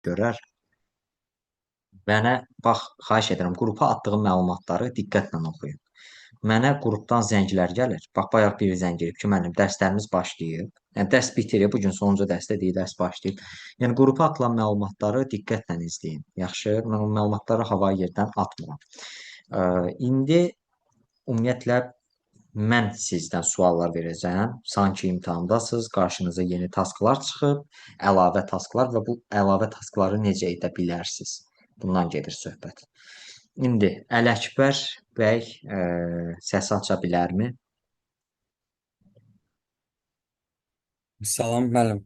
Görər. Mənə bax, xahiş edirəm, qrupa atdığım məlumatları diqqətlə oxuyun. Mənə qrupdan zənglər gəlir. Bax, bayaq biri zəng edib ki, müəllim, dərslərimiz başlayıb. Yəni, dərs bitirir, bu gün sonuncu dərsdə deyil, dərs başlayıb. Yəni, qrupa atılan məlumatları diqqətlə izləyin. Yaxşı, mən o məlumatları hava yerdən atmıram. İndi ümumiyyətlə mən sizdən suallar verəcəm. Sanki imtahandasınız, qarşınıza yeni tasklar çıxıb, əlavə tasklar və bu əlavə taskları necə edə bilərsiniz? Bundan gedir söhbət. İndi Ələkbər bəy səs aça bilərmi? Salam müəllim.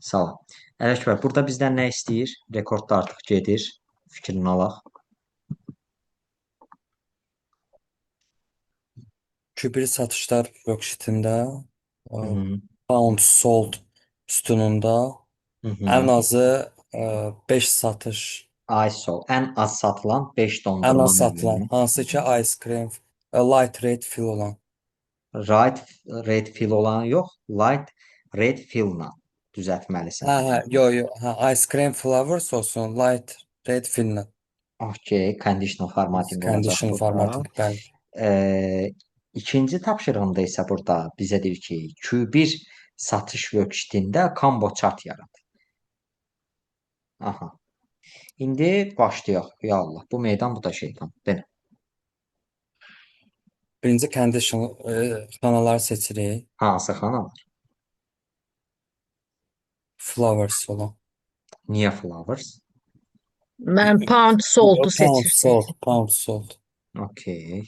Salam. Ələkbər, burada bizdən nə istəyir? Rekord da artıq gedir. Fikrini alaq. Q1 satışlar worksheetində Hı -hı. pound sold sütununda Hı ən -hı. azı 5 satış, ISO ən az satılan 5 ən dondurma az satılan növünü hansı ki ice cream, light red fill olan. Right red fill olan yox, light red fill-la düzəltməlisən. Hə, hə, yo, yo, hə, ice cream flavors olsun, light red fill-lə. Okay, conditional formatting olacaq Condition burada. formatting, bəli. Ee, ikinci tapşırığımda isə burada bizə deyir ki, Q1 satış worksheetində combo chart yarat. Aha. İndi başlayaq. Ya Allah, bu meydan, bu da şeytan. Belə. Birinci condition xanaları seçirik. Hansı xanalar? Flowers olan. Niyə flowers? Mən pound sold'u Pound seçirdim. sold, pound sold. Okay.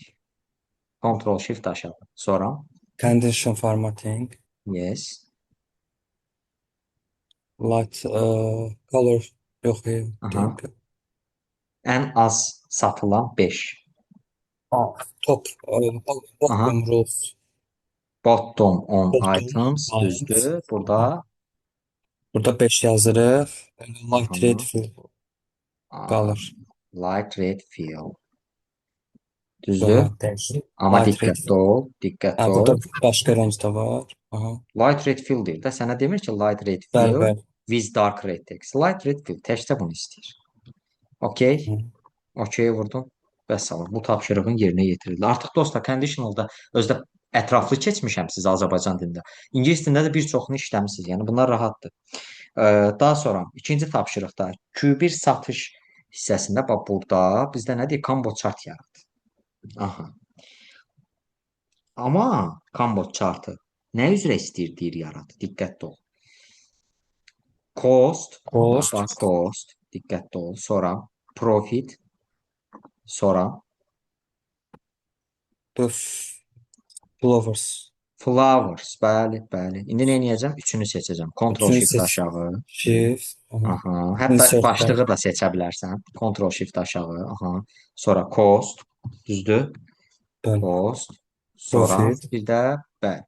Ctrl Shift aşağı. Sonra Condition formatting. yes. Light color yox, Aha. deyim ki. Ən az satılan 5. Top, Aha. bottom rules. Bottom on Bottom items lines. düzdür. Burada Burada 5 yazırıq. Light red aha. fill Aa, qalır. Light red fill. Düzdür? Aha, dəyişir. Amma Light red diqqətli fill. ol, diqqətli Ha, ol. burada başqa rəng də var. Aha. Light red fill deyir də. Sənə demir ki, light red Bəli, fill bəli. with dark red text. Light red fill təkcə bunu istəyir. Okay. Hı. Okay vurdum. Vəssalam. Bu tapşırığın yerinə yetirildi. Artıq dostlar, conditionalda özdə ətraflı keçmişəm sizə Azərbaycan dilində. İngilis dilində də bir çoxunu işləmisiniz. Yəni bunlar rahatdır. Daha sonra ikinci tapşırıqda Q1 satış hissəsində bax burada bizdə nə deyir? Combo chart yarat. Aha. Amma combo chartı nə üzrə istəyir deyir yarat. Diqqətli ol. Cost, Cost, bax cost, diqqətli ol. Sonra profit, sonra bu flowers. flowers. Bəli, bəli. İndi nə edəcəm? Üçünü seçəcəm. Ctrl Üçünü Shift seç. aşağı. Shift. Aha. Aha. Hətta Insert başlığı da seçə bilərsən. Ctrl Shift aşağı. Aha. Sonra cost, düzdür? Bəli. Cost. Sonra Profit. bir də bəli.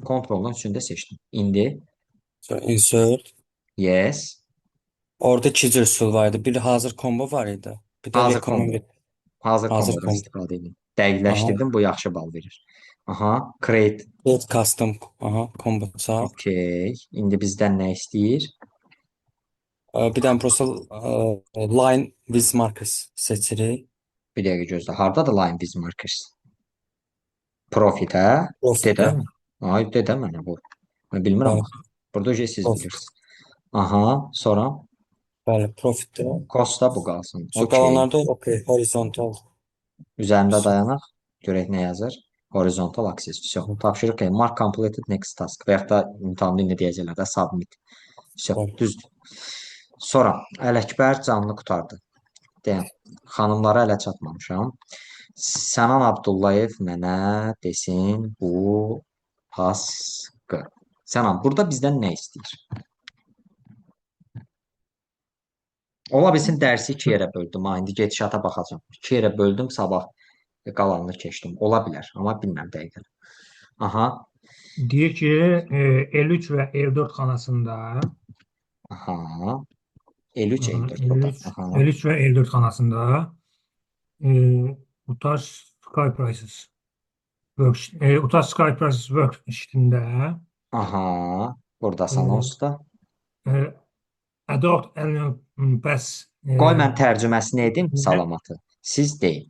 Ctrl-un üçünü də seçdim. İndi Sonra insert. yes. Orada iki cür üsul var idi. Biri hazır combo var idi. Bir də Hazır combo. recommended Hazır hazır kombodan combo. istifadə edin. Aha. Dəqiqləşdirdim, bu yaxşı bal verir. Aha, create. Create custom. Aha, combo chart. Okay. İndi bizdən nə istəyir? Bir dənə prosta line with markers seçirik. Bir dəqiqə gözlə. Hardadır line with markers? Profit, hə? Profitdə. Dedə mi? Ay, dedə mənə bu. Mən bilmirəm Bəli, axı. Burada siz profit. bilirsiniz. Aha, sonra Bəli, profitdə. cost da bu qalsın. Şu Okay. qalanlarda okey, horizontal. Üzərində dayanaq. Görək nə yazır. Horizontal axis. Vəsə. Tapşırıq ki, mark completed next task. Və yaxud da imtahanda indi deyəcəklər də submit. Vəsə, Bəli. düzdür. Sonra Ələkbər canlı qurtardı. Deyəm, xanımlara ələ çatmamışam. Sənan Abdullayev mənə desin bu taskı. Sənan, burada bizdən nə istəyir? Ola bilsin dərsi iki yerə böldüm. Ha, indi gedişata baxacağam. İki yerə böldüm, sabah qalanını keçdim. Ola bilər, amma bilmirəm dəqiqən. Aha, Deyir ki, L3 və L4 xanasında aha. L3, aha, L4 burada. L3, Aha. L3 və L4 xanasında Utaş Sky Prices work, Utaş Sky Prices worksheetində Aha. Buradasan onsuz da. e, Adult annual pass Qoy mən tərcüməsini edim salamatı. Siz deyin.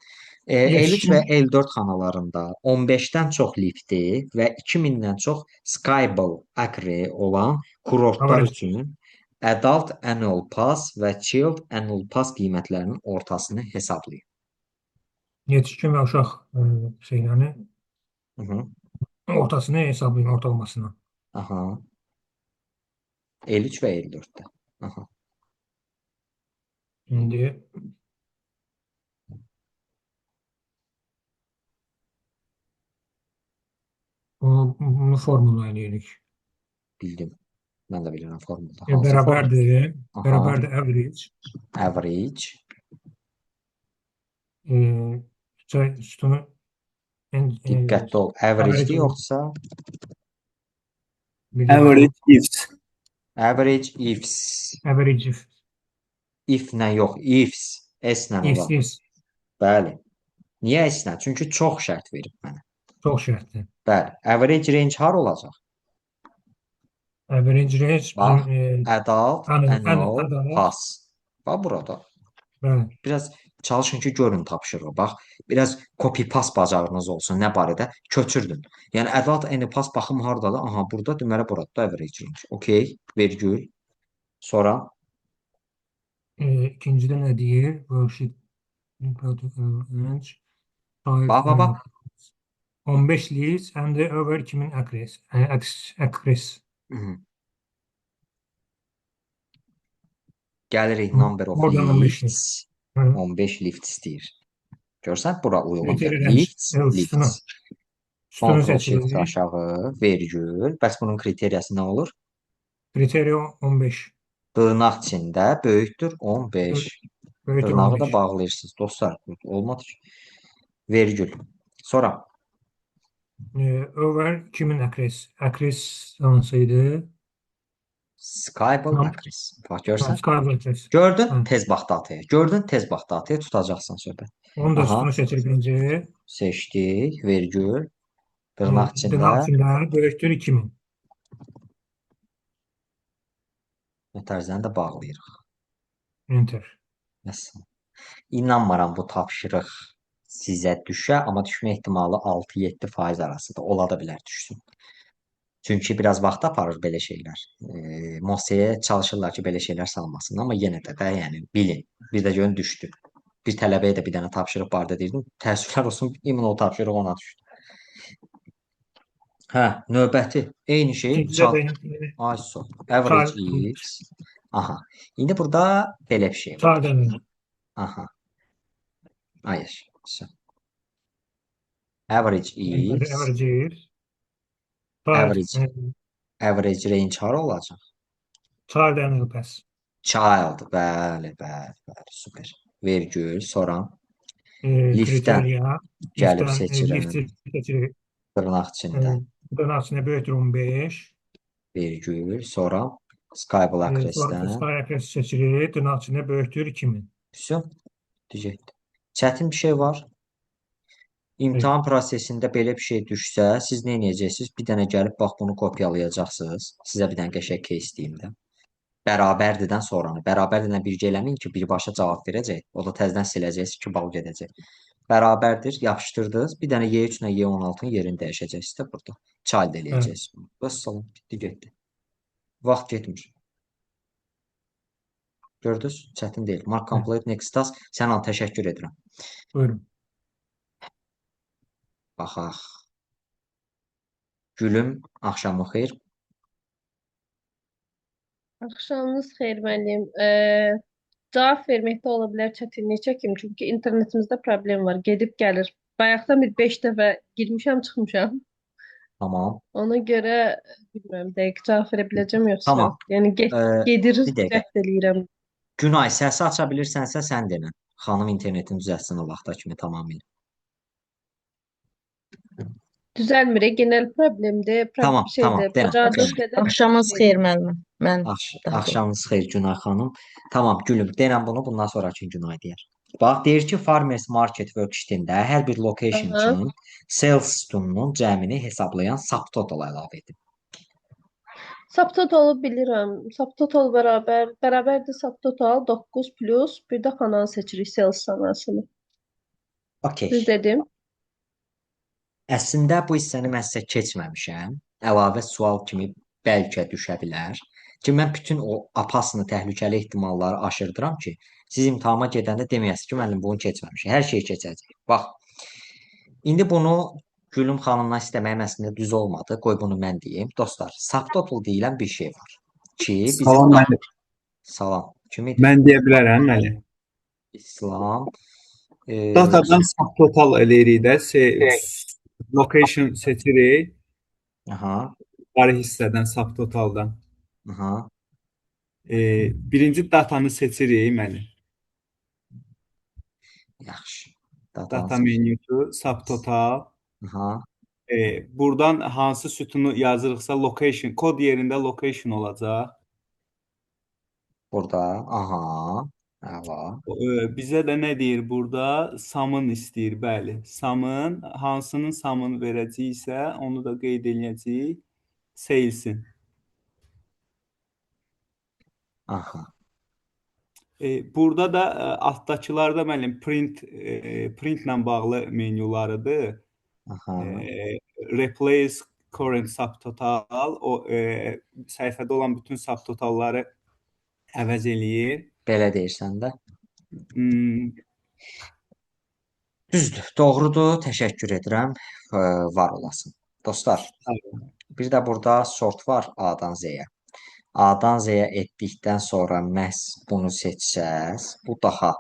L3 və yetişkin L4 xanalarında 15-dən çox lifti və 2000-dən çox Skyball acre olan kurortlar average üçün Adult Annual Pass və Child Annual Pass qiymətlərinin ortasını hesablayın. Yetişkin və uşaq şeylərini Hı -hı. ortasını hesablayın, ortalamasını. Aha. L3 və L4-də. Aha. İndi bunu formula eləyirik. Bildim. Mən də bilirəm formulda. Hansı formul? Bərabərdir, Aha. bərabərdir average. Average. E, sütunu en, Diqqətli ol. Average-dir average yoxsa bir də Average ifs. average ifs. Average if. If-lə yox, ifs. S-lə Ifs, olan. ifs. Bəli. Niyə S-lə? Çünki çox şərt verib mənə. Çox şərtli. Bəli. Average range har olacaq? Average range Bax, bizim adult, annual, adult. pass. Bax burada. Bəli. Biraz çalışın ki, görün tapşırığı. Bax, biraz copy-paste bacarığınız olsun. Nə barədə? Köçürdün. Yəni adult annual pass baxım hardadır? Aha, burada, deməli burada average range. Okay, vergül. Sonra İkincidə nə deyir? Worksheet range. bax, bax, bax. 15 leads and the over 2000 acres. Acres. Hı. Gəlirik number of More than 15 lifts. Hı. 15 lift istəyir. Görsən, bura uyğun Kriter gəlir. range. Lifts, Evet, sütunu. lifts. Sütunu Ctrl Shift seçirik. aşağı, vergül. Bəs bunun kriteriyası nə olur? Kriteriya 15. Dırnaq içində böyükdür 15. Böyükdür Dırnağı da 15. bağlayırsınız. Dostlar, olmadı ki. Vergül. Sonra Over 2000 acres. Acres hansıydı? Skyball Tamam. acres. Bax görsən? Skype acres. Gördün? Hı. Tez bax dataya. Gördün? Tez bax dataya tutacaqsan söhbət. Onu da Aha. sütunu seçirik birinci. Seçdik. Vergül. Dırnaq içində Dırnaq içində böyükdür 2000. mötərizəni də bağlayırıq. Enter. Məsələn. İnanmıram bu tapşırıq sizə düşə, amma düşmə ehtimalı 6-7% arasıdır. Ola da bilər düşsün. Çünki biraz vaxt aparır belə şeylər. Moseye çalışırlar ki, belə şeylər salmasın, amma yenə də yəni bilin. Bir də görün düşdü. Bir tələbəyə də bir dənə tapşırıq var da deyirdim. Təəssüflər olsun, imin o tapşırıq ona düşdü. Hə, növbəti eyni şey İkincidə çal. də yenə Ay sol. Average Child, ifs. Aha. İndi burada belə bir şey var. child annual. Aha. Hayır. So. Average ifs. Average ifs. Child, Average. Average range hara olacaq? child annual pass. Child. Bəli, bəli, bəli. Super. Vergül. Sonra liftdən Kriteriya. gəlib Liftdən, seçirəm. lifti seçirik. Dırnaq içində. Dırnaq içində böyükdür 15. Vergül. Sonra Skyball Sonra acresdən. Sky acres seçirik. Dırnaq içində böyükdür 2000. Vəssalam. Düzəltdi. Çətin bir şey var. İmtahan prosesində belə bir şey düşsə, siz nə edəcəksiniz? Bir dənə gəlib bax bunu kopyalayacaqsınız. Sizə bir dənə qəşəng case deyim də. Bərabərdirdən sonranı. Bərabərdirlə birgə eləməyin ki, birbaşa cavab verəcək. O da təzədən siləcəksiniz 2 bal gedəcək. Bərabərdir, yapışdırdınız. Bir dənə Y3 ilə Y16-nın yerini dəyişəcəksiniz də burada. Child eləyəcəksiniz. Vəssalam, bitdi, getdi. Vaxt getmir. Gördünüz? Çətin deyil. Mark complete next task. Sənan təşəkkür edirəm. Buyurun. Baxaq. Gülüm, axşamın xeyir. Axşamınız xeyir müəllim. Cavab verməkdə ola bilər çətinlik çəkim, çünki internetimizdə problem var, gedib gəlir. Bayaqdan bir 5 dəfə girmişəm, çıxmışam. Tamam. Ona görə bilmirəm, dəqiq cavab verə biləcəm yoxsa Tamam. yox. Yəni gedir, Bir dəqiqə. cəhd eləyirəm. Günay, səsi aça bilirsənsə sən denə. Xanım internetini düzəltsin o vaxta kimi tamamilə. Düzəlmir, genel problemdir, Tamam, tamam, şeydir, denə. bacardığım Denə. qədər Axşamınız xeyir müəllim. Mən daha Axşamınız xeyir Günay xanım. Tamam, gülüm. Denən bunu, bundan sonrakı Günay deyər. Bax, deyir ki, Farmers Market worksheet-ində hər bir location Aha. üçün sales sütununun cəmini hesablayan subtotal əlavə edin. Subtotal-ı bilirəm. Subtotal bərabərdir subtotal 9 plus bir də xananı seçirik, sales xanasını. Okey. Düz dedim. Əslində bu hissəni mən sizə keçməmişəm. Əlavə sual kimi bəlkə düşə bilər. Ki mən bütün o опасный, təhlükəli ehtimalları aşırdıram ki, siz imtahana gedəndə deməyəsiniz ki, müəllim bunu keçməmişik. Hər şeyi keçəcək. Bax, indi bunu Gülüm xanımdan istəməyim əslində düz olmadı. Qoy bunu mən deyim. Dostlar, subtotal deyilən bir şey var ki, bizim Salam müəllim. Salam. Kim idi? Mən deyə bilərəm müəllim. İslam. Datadan subtotal eləyirik də, location seçirik. Yuxarı hissədən subtotaldan. Birinci datanı seçirik müəllim. Yaxşı. Datanı Data seç. menyusu, subtotal. Buradan hansı sütunu yazırıqsa location, kod yerində location olacaq. Burada. Aha. Əla. Bizə də nə deyir burada? Sum-ın istəyir, bəli. Sum-ın, hansının sum-ını verəcəyiksə, onu da qeyd eləyəcəyik. Sales-in. Burada da altdakılarda müəllim printlə bağlı menyularıdır. Replace current subtotal, o səhifədə olan bütün subtotalları əvəz eləyir. Belə deyirsən də. Düzdür, doğrudur. Təşəkkür edirəm. Var olasın. Dostlar, bir də burada sort var A-dan Z-yə. A-dan Z-yə etdikdən sonra məhz bunu seçsəz, bu daha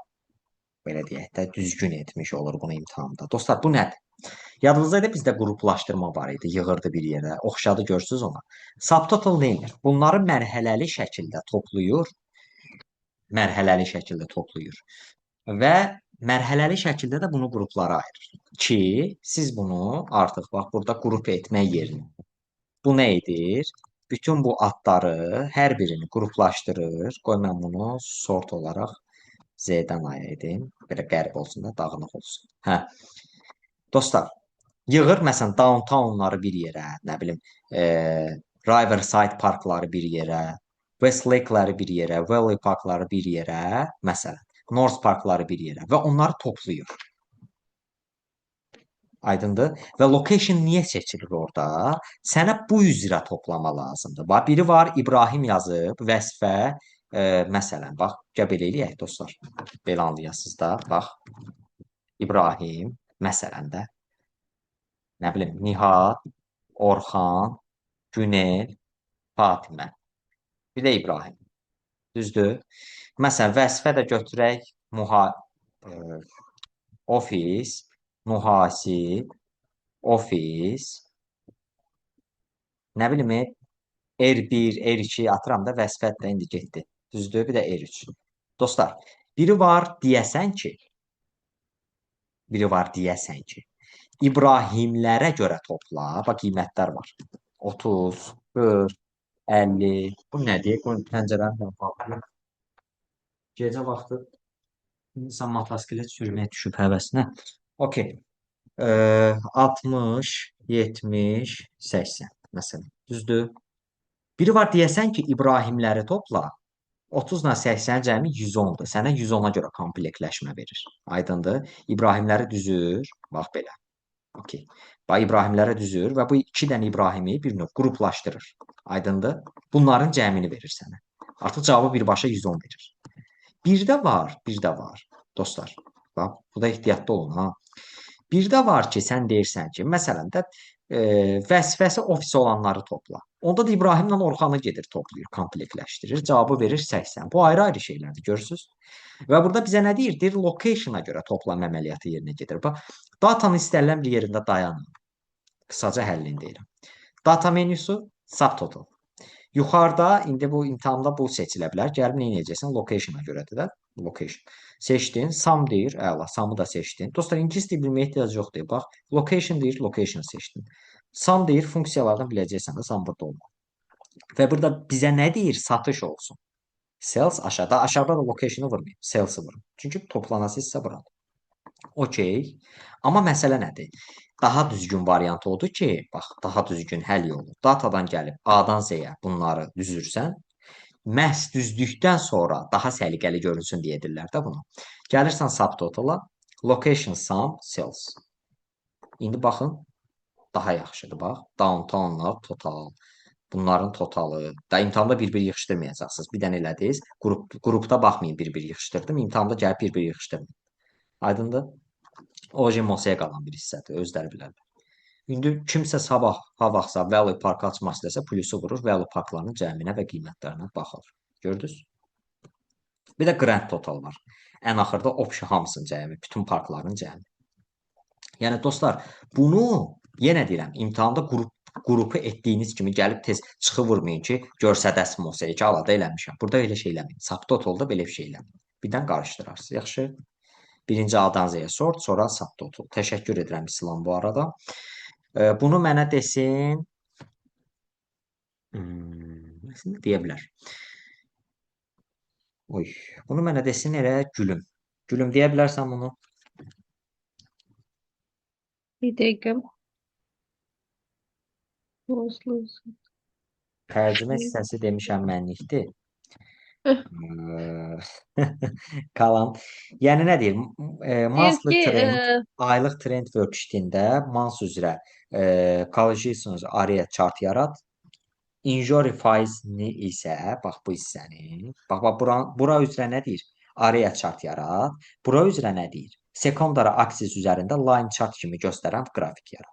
belə deyək də düzgün etmiş olur bunu imtahanda. Dostlar, bu nədir? Yadınızdaydı bizdə qruplaşdırma var idi, yığırdı bir yerə, oxşadı görsüz ona. Subtotal nə edir? Bunları mərhələli şəkildə toplayır. Mərhələli şəkildə toplayır. Və mərhələli şəkildə də bunu qruplara ayırır. Ki, siz bunu artıq bax burada qrup etmək yerinə. Bu nə edir? Bütün bu adları hər birini qruplaşdırır. Qoy mən bunu sort olaraq Z-dən A edim. Belə qərib olsun da, dağınıq olsun. Hə. Dostlar, yığır məsələn downtownları bir yerə, nə bilim, Riverside parkları bir yerə, Westlake-ləri bir yerə, Valley parkları bir yerə, məsələn, North parkları bir yerə və onları toplayır. Aydındır? Və location niyə seçilir orada? Sənə bu üzrə toplama lazımdır. Bax, biri var İbrahim yazıb, vəzifə, məsələn, bax, gəl belə eləyək dostlar. Belə anlayasınız da, bax. İbrahim, məsələn də, nə bilim, Nihat, Orxan, Günel, Fatimə. Bir də İbrahim. Düzdür? Məsələn, vəzifə də götürək ofis, mühasib, ofis, nə bilim, R1, R2 atıram da vəzifə də indi getdi. Düzdür? Bir də R3. Dostlar, biri var deyəsən ki, biri var deyəsən ki, İbrahimlərə görə topla. Bax, qiymətlər var. 30, 40, 50. Bu nədir? Bu pəncərənin qabağına. Gecə vaxtı insan motosiklet sürməyə düşüb həvəsinə. Okey. 60, 70, 80 məsələn. Düzdür? Biri var deyəsən ki, İbrahimləri topla. 30 ilə 80 cəmi 110-dur. Sənə 110-a görə komplektləşmə verir. Aydındır? İbrahimləri düzür. Bax belə. Okey. Bax İbrahimlərə düzür və bu iki dənə İbrahimi bir növ qruplaşdırır. Aydındır? Bunların cəmini verir sənə. Artıq cavabı birbaşa 110 verir. Bir də var, bir də var. Dostlar, bax, bu da ehtiyatlı olun ha. Bir də var ki, sən deyirsən ki, məsələn də vəzifəsi ofis olanları topla. Onda da İbrahimlə Orxanı gedir, toplayır, komplektləşdirir. Cavabı verir 80. Bu ayrı-ayrı şeylərdir, görürsüz? Və burada bizə nə deyir? Deyir, location-a görə toplama əməliyyatı yerinə getir. Bax, datanın istənilən bir yerində dayanın. Qısaca həllini deyirəm. Data menyusu, subtotal. Yuxarıda indi bu imtahanda bu seçilə bilər. Gəlib nə edəcəksən? Location-a görədir də. Location. Seçdin. Sum deyir. Əla. Sum-ı da seçdin. Dostlar, ingilis dili bilməyə ehtiyac yoxdur. Bax, location deyir, location seçdin. Sum deyir, funksiyalardan biləcəksən də sum burada olmalı. Və burada bizə nə deyir? Satış olsun. Sales aşağıda. Aşağıda da location-ı vurmayın. Sales-ı vurun. Çünki toplanası hissə buradır. Okey. Amma məsələ nədir? Daha düzgün variant odur ki, bax, daha düzgün həll yolu. Datadan gəlib A-dan Z-yə bunları düzürsən. Məhz düzdükdən sonra daha səliqəli görünsün deyə edirlər də bunu. Gəlirsən subtotal-a, location sum sales. İndi baxın, daha yaxşıdır bax. Downtownlar total. Bunların totalı. Da imtahanda bir-bir yığışdırmayacaqsınız. Bir dənə elədiniz. Qrupda baxmayın bir-bir yığışdırdım. İmtahanda gəlib bir-bir yığışdırmayın. Aydındır? O Mosaya qalan bir hissədir. Özləri bilərlər. İndi kimsə sabah ha vaxtsa Valley Park açmaq istəsə plusu vurur, Valley Parkların cəminə və qiymətlərinə baxır. Gördünüz? Bir də Grand Total var. Ən axırda option hamısının cəmi, bütün parkların cəmi. Yəni dostlar, bunu yenə deyirəm, imtahanda qrupu etdiyiniz kimi gəlib tez çıxı vurmayın ki, görsədəs Mosaya ki, alada eləmişəm. Burada elə şey eləməyin. Subtotalda belə bir şey eləməyin. Birdən qarışdırarsınız. Yaxşı? Birinci A-dan Z-yə sort, sonra subtotal. Təşəkkür edirəm İslam bu arada. Bunu mənə desin. Əslində deyə bilər. Oy, bunu mənə desin elə Gülüm. Gülüm deyə bilərsən bunu? Bir dəqiqə. Tərcümə hissəsi demişəm mənlikdir. Kalan. Yəni nə deyir? Monthly ki, trend, aylıq trend worksheet-ində months üzrə collisions area chart yarat. Injury faizini isə bax bu hissəni. Bax bax bura üzrə nə deyir? Area chart yarat. Bura üzrə nə deyir? Secondary axis üzərində line chart kimi göstərən qrafik yarat.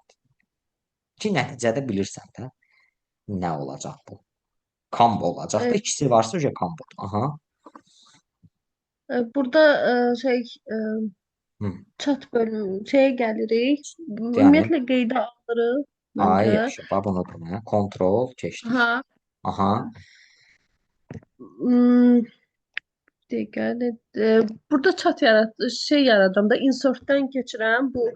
Ki nəticədə bilirsən də nə olacaq bu. Combo olacaq da. Evet. İkisi varsa uje combodur. Aha. Burada şey chat bölümü şeyə gəlirik. Yəni Ümumiyyətlə qeydə alırıq ay məncə. yaxşı. Bax bunu demə. Kontrol keçdik. Aha. Aha. Bir dəqiqə. Burada chat yarat şey yaradıram da insert-dən keçirəm. Bu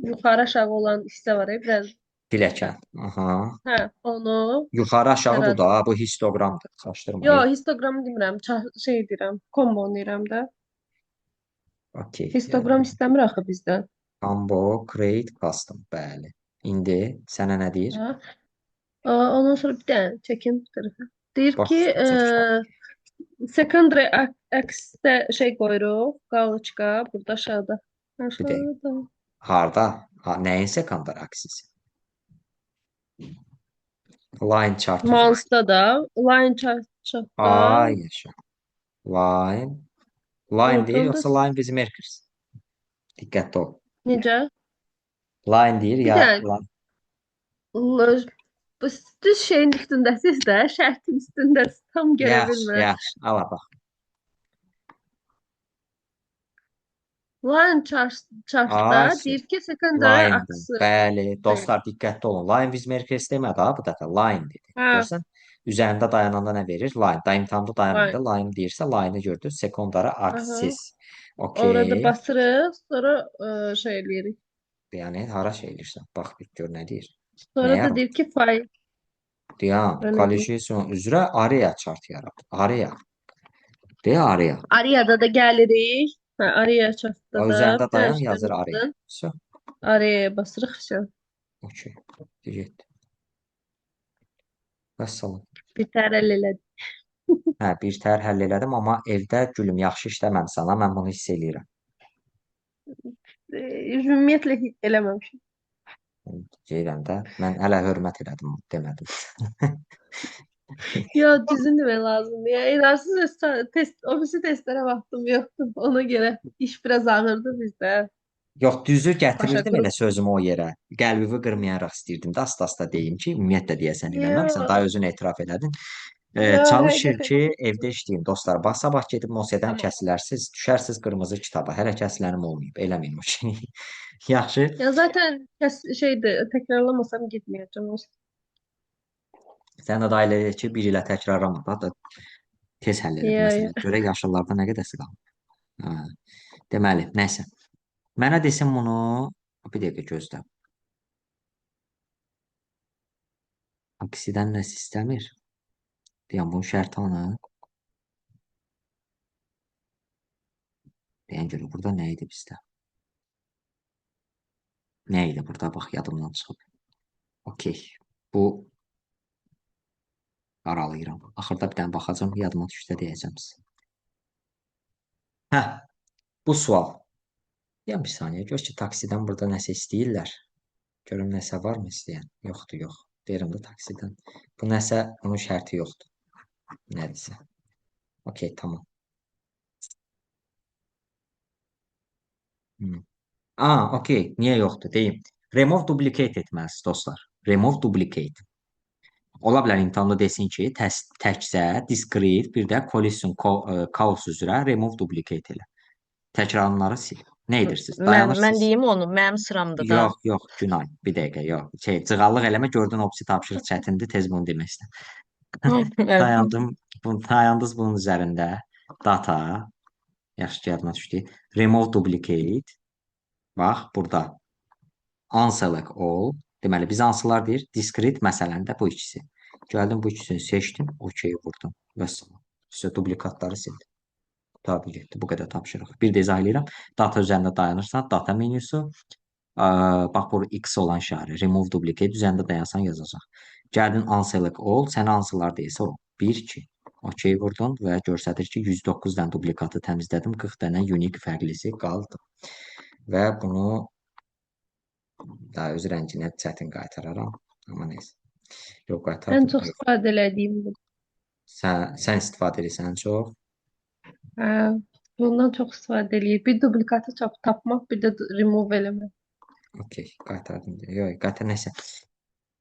yuxarı aşağı olan hissə var ya biraz. Piləkən. Aha. Hə, onu Yuxarı aşağı bu yarat. da, bu histoqramdır. Çaşdırma. Yo, histoqramı demirəm, şey deyirəm, combo deyirəm də. Okey. Histoqram istəmir axı bizdən. Combo create custom. Bəli. İndi sənə nə deyir? Hə. Ondan sonra bir dənə çəkin bu tərəfə. Deyir Bax, ki, çək. secondary axis-də şey qoyuruq, qalıçka burada aşağıda. Bir dəqiqə. Aşağıda. Harda? Ha, nəyin secondary axis? Line chart üzrə. Months-da da, line chartda. Ay yaşa. Line. Line deyir, Oradan da yoxsa line with markers? Diqqətli ol. Necə? Line deyir Bir ya dənə line. Bu düz şeyin üstündəsiz də, şərtin üstündəsiz. Tam görə Yaxşı, bilmirəm. yaxşı. Ala bax. Line chartda Ay, deyir ki, secondary line-dır. axı. Bəli, dostlar diqqətli olun. Line with markers demədi ha bu dəfə. Line dedi. Hə. Görsən? Üzərində dayananda nə verir? Line. Da imtahanda dayanmayın da. Line deyirsə line-ı gördü. Secondary axis. Orada Okey. basırıq, sonra şey eləyirik. Yəni hara şey eləyirsən? Bax bir gör nə deyir. Sonra Nə da deyir ki, fayl. Deyəm, Öyle deyir. collision üzrə area chart yarat. Area. Deyə area. Area'da da gəlirik. Hə, area chartda O da üzərində bir dayan dənə yazır area. üstəmizdən Vso. Area'ya basırıq, vso. Okey. Getdi. Vəssalam. Bir tər əl elədim. Hə, bir tər həll elədim, amma evdə gülüm yaxşı işləməmisən ha, mən bunu hiss eləyirəm. Ümumiyyətlə eləməmişəm. Deyirəm də, mən hələ hörmət elədim, demədim. Yo, düzün demək lazımdır. Ya, inarsınız, test, ofisi testlərə vaxtım yoxdur. Ona görə iş biraz ağırdı bizdə. Yox, düzü Başa gətirirdim qrup. elə sözümü o yerə. Qəlbimi qırmayaraq istəyirdim də asta-asta deyim ki, ümumiyyətlə deyəsən eləməmisən, Yo, daha özün etiraf elədin. Yo, Çalışır həqiqətən. ki, evdə işləyim dostlar. Bax, sabah gedib Mosyadan Tamam. kəsilərsiz, düşərsiz qırmızı kitaba. Hələ kəsilənim olmayıb, eləməyin o şeyi. Yaxşı. Ya zaten şeydi, təkrarlamasam getməyəcəm. Sən də dahil elə ki, bir ilə təkrarlama da, tez həll elə bu Ya, ya. məsələ. Görək yaşıllarda nə qədərsi qalıb. Hə. Deməli, nəsə. Mənə desin bunu, bir dəqiqə gözlə. Aksidən nəsə istəmir. Deyəm, bunun şərti hanı? Deyən görə burada nə idi bizdə? Nə idi burada? Bax, yadımdan çıxıb. Okey. Bu qaralayıram. Axırda bir dənə baxacağam, yadıma düşsə deyəcəm sizə. Hə, bu sual. Ya bir saniyə, gör ki, taksidən burada nəsə istəyirlər. Görüm nəsə varmı istəyən? Yoxdur, yox. Deyirəm də taksidən. Bu nəsə, bunun şərti yoxdur. Nədirsə. Okey, tamam. Hmm. Aa, okey. Niyə yoxdur? Deyim. Remove duplicate etməlisiniz, dostlar. Remove duplicate. Ola bilər imtahanda desin ki, təkcə discrete, bir də collision chaos üzrə remove duplicate elə. Təkrarlananları sil. Nə edirsiniz? Mən Dayanırsınız. deyim onu, mənim sıramdır da. Yox, yox, Günay. Bir dəqiqə, yox. Şey, cığallıq eləmə, gördün o birisi tapşırıq çətindir, tez bunu demək istədim. Dayandım, dayandınız bunun üzərində. Data, yaxşı ki, yadıma düşdü. Remove duplicate. Bax, burada. Unselect all. Deməli, biz hansılar deyir? Discrete məsələn də bu ikisi. Gəldim bu ikisini seçdim, OK vurdum. Vəssalam. Sizə duplikatları sildim. Qurtardı getdi. Bu qədər tapşırıq. Bir də izah eləyirəm. Data üzərində dayanırsan, data menyusu, bax bura X olan işarə, remove duplicate üzərində dayansan yazacaq. Gəldin unselect all, sənə hansılar deyirsə o. 1, 2. OK vurdun və göstərir ki, 109 dənə duplikatı təmizlədim, 40 dənə unique fərqlisi qaldı. Və bunu daha öz rənginə çətin qaytararam. Amma neysə. Yox, Ən qaytardım. çox Yox. istifadə elədiyim bu. Sən istifadə edirsən çox. Hə, bundan çox istifadə eləyir. Bir duplikatı tapmaq, bir də remove eləmək. Okey, qaytardım. Yox, qaytar nəsə.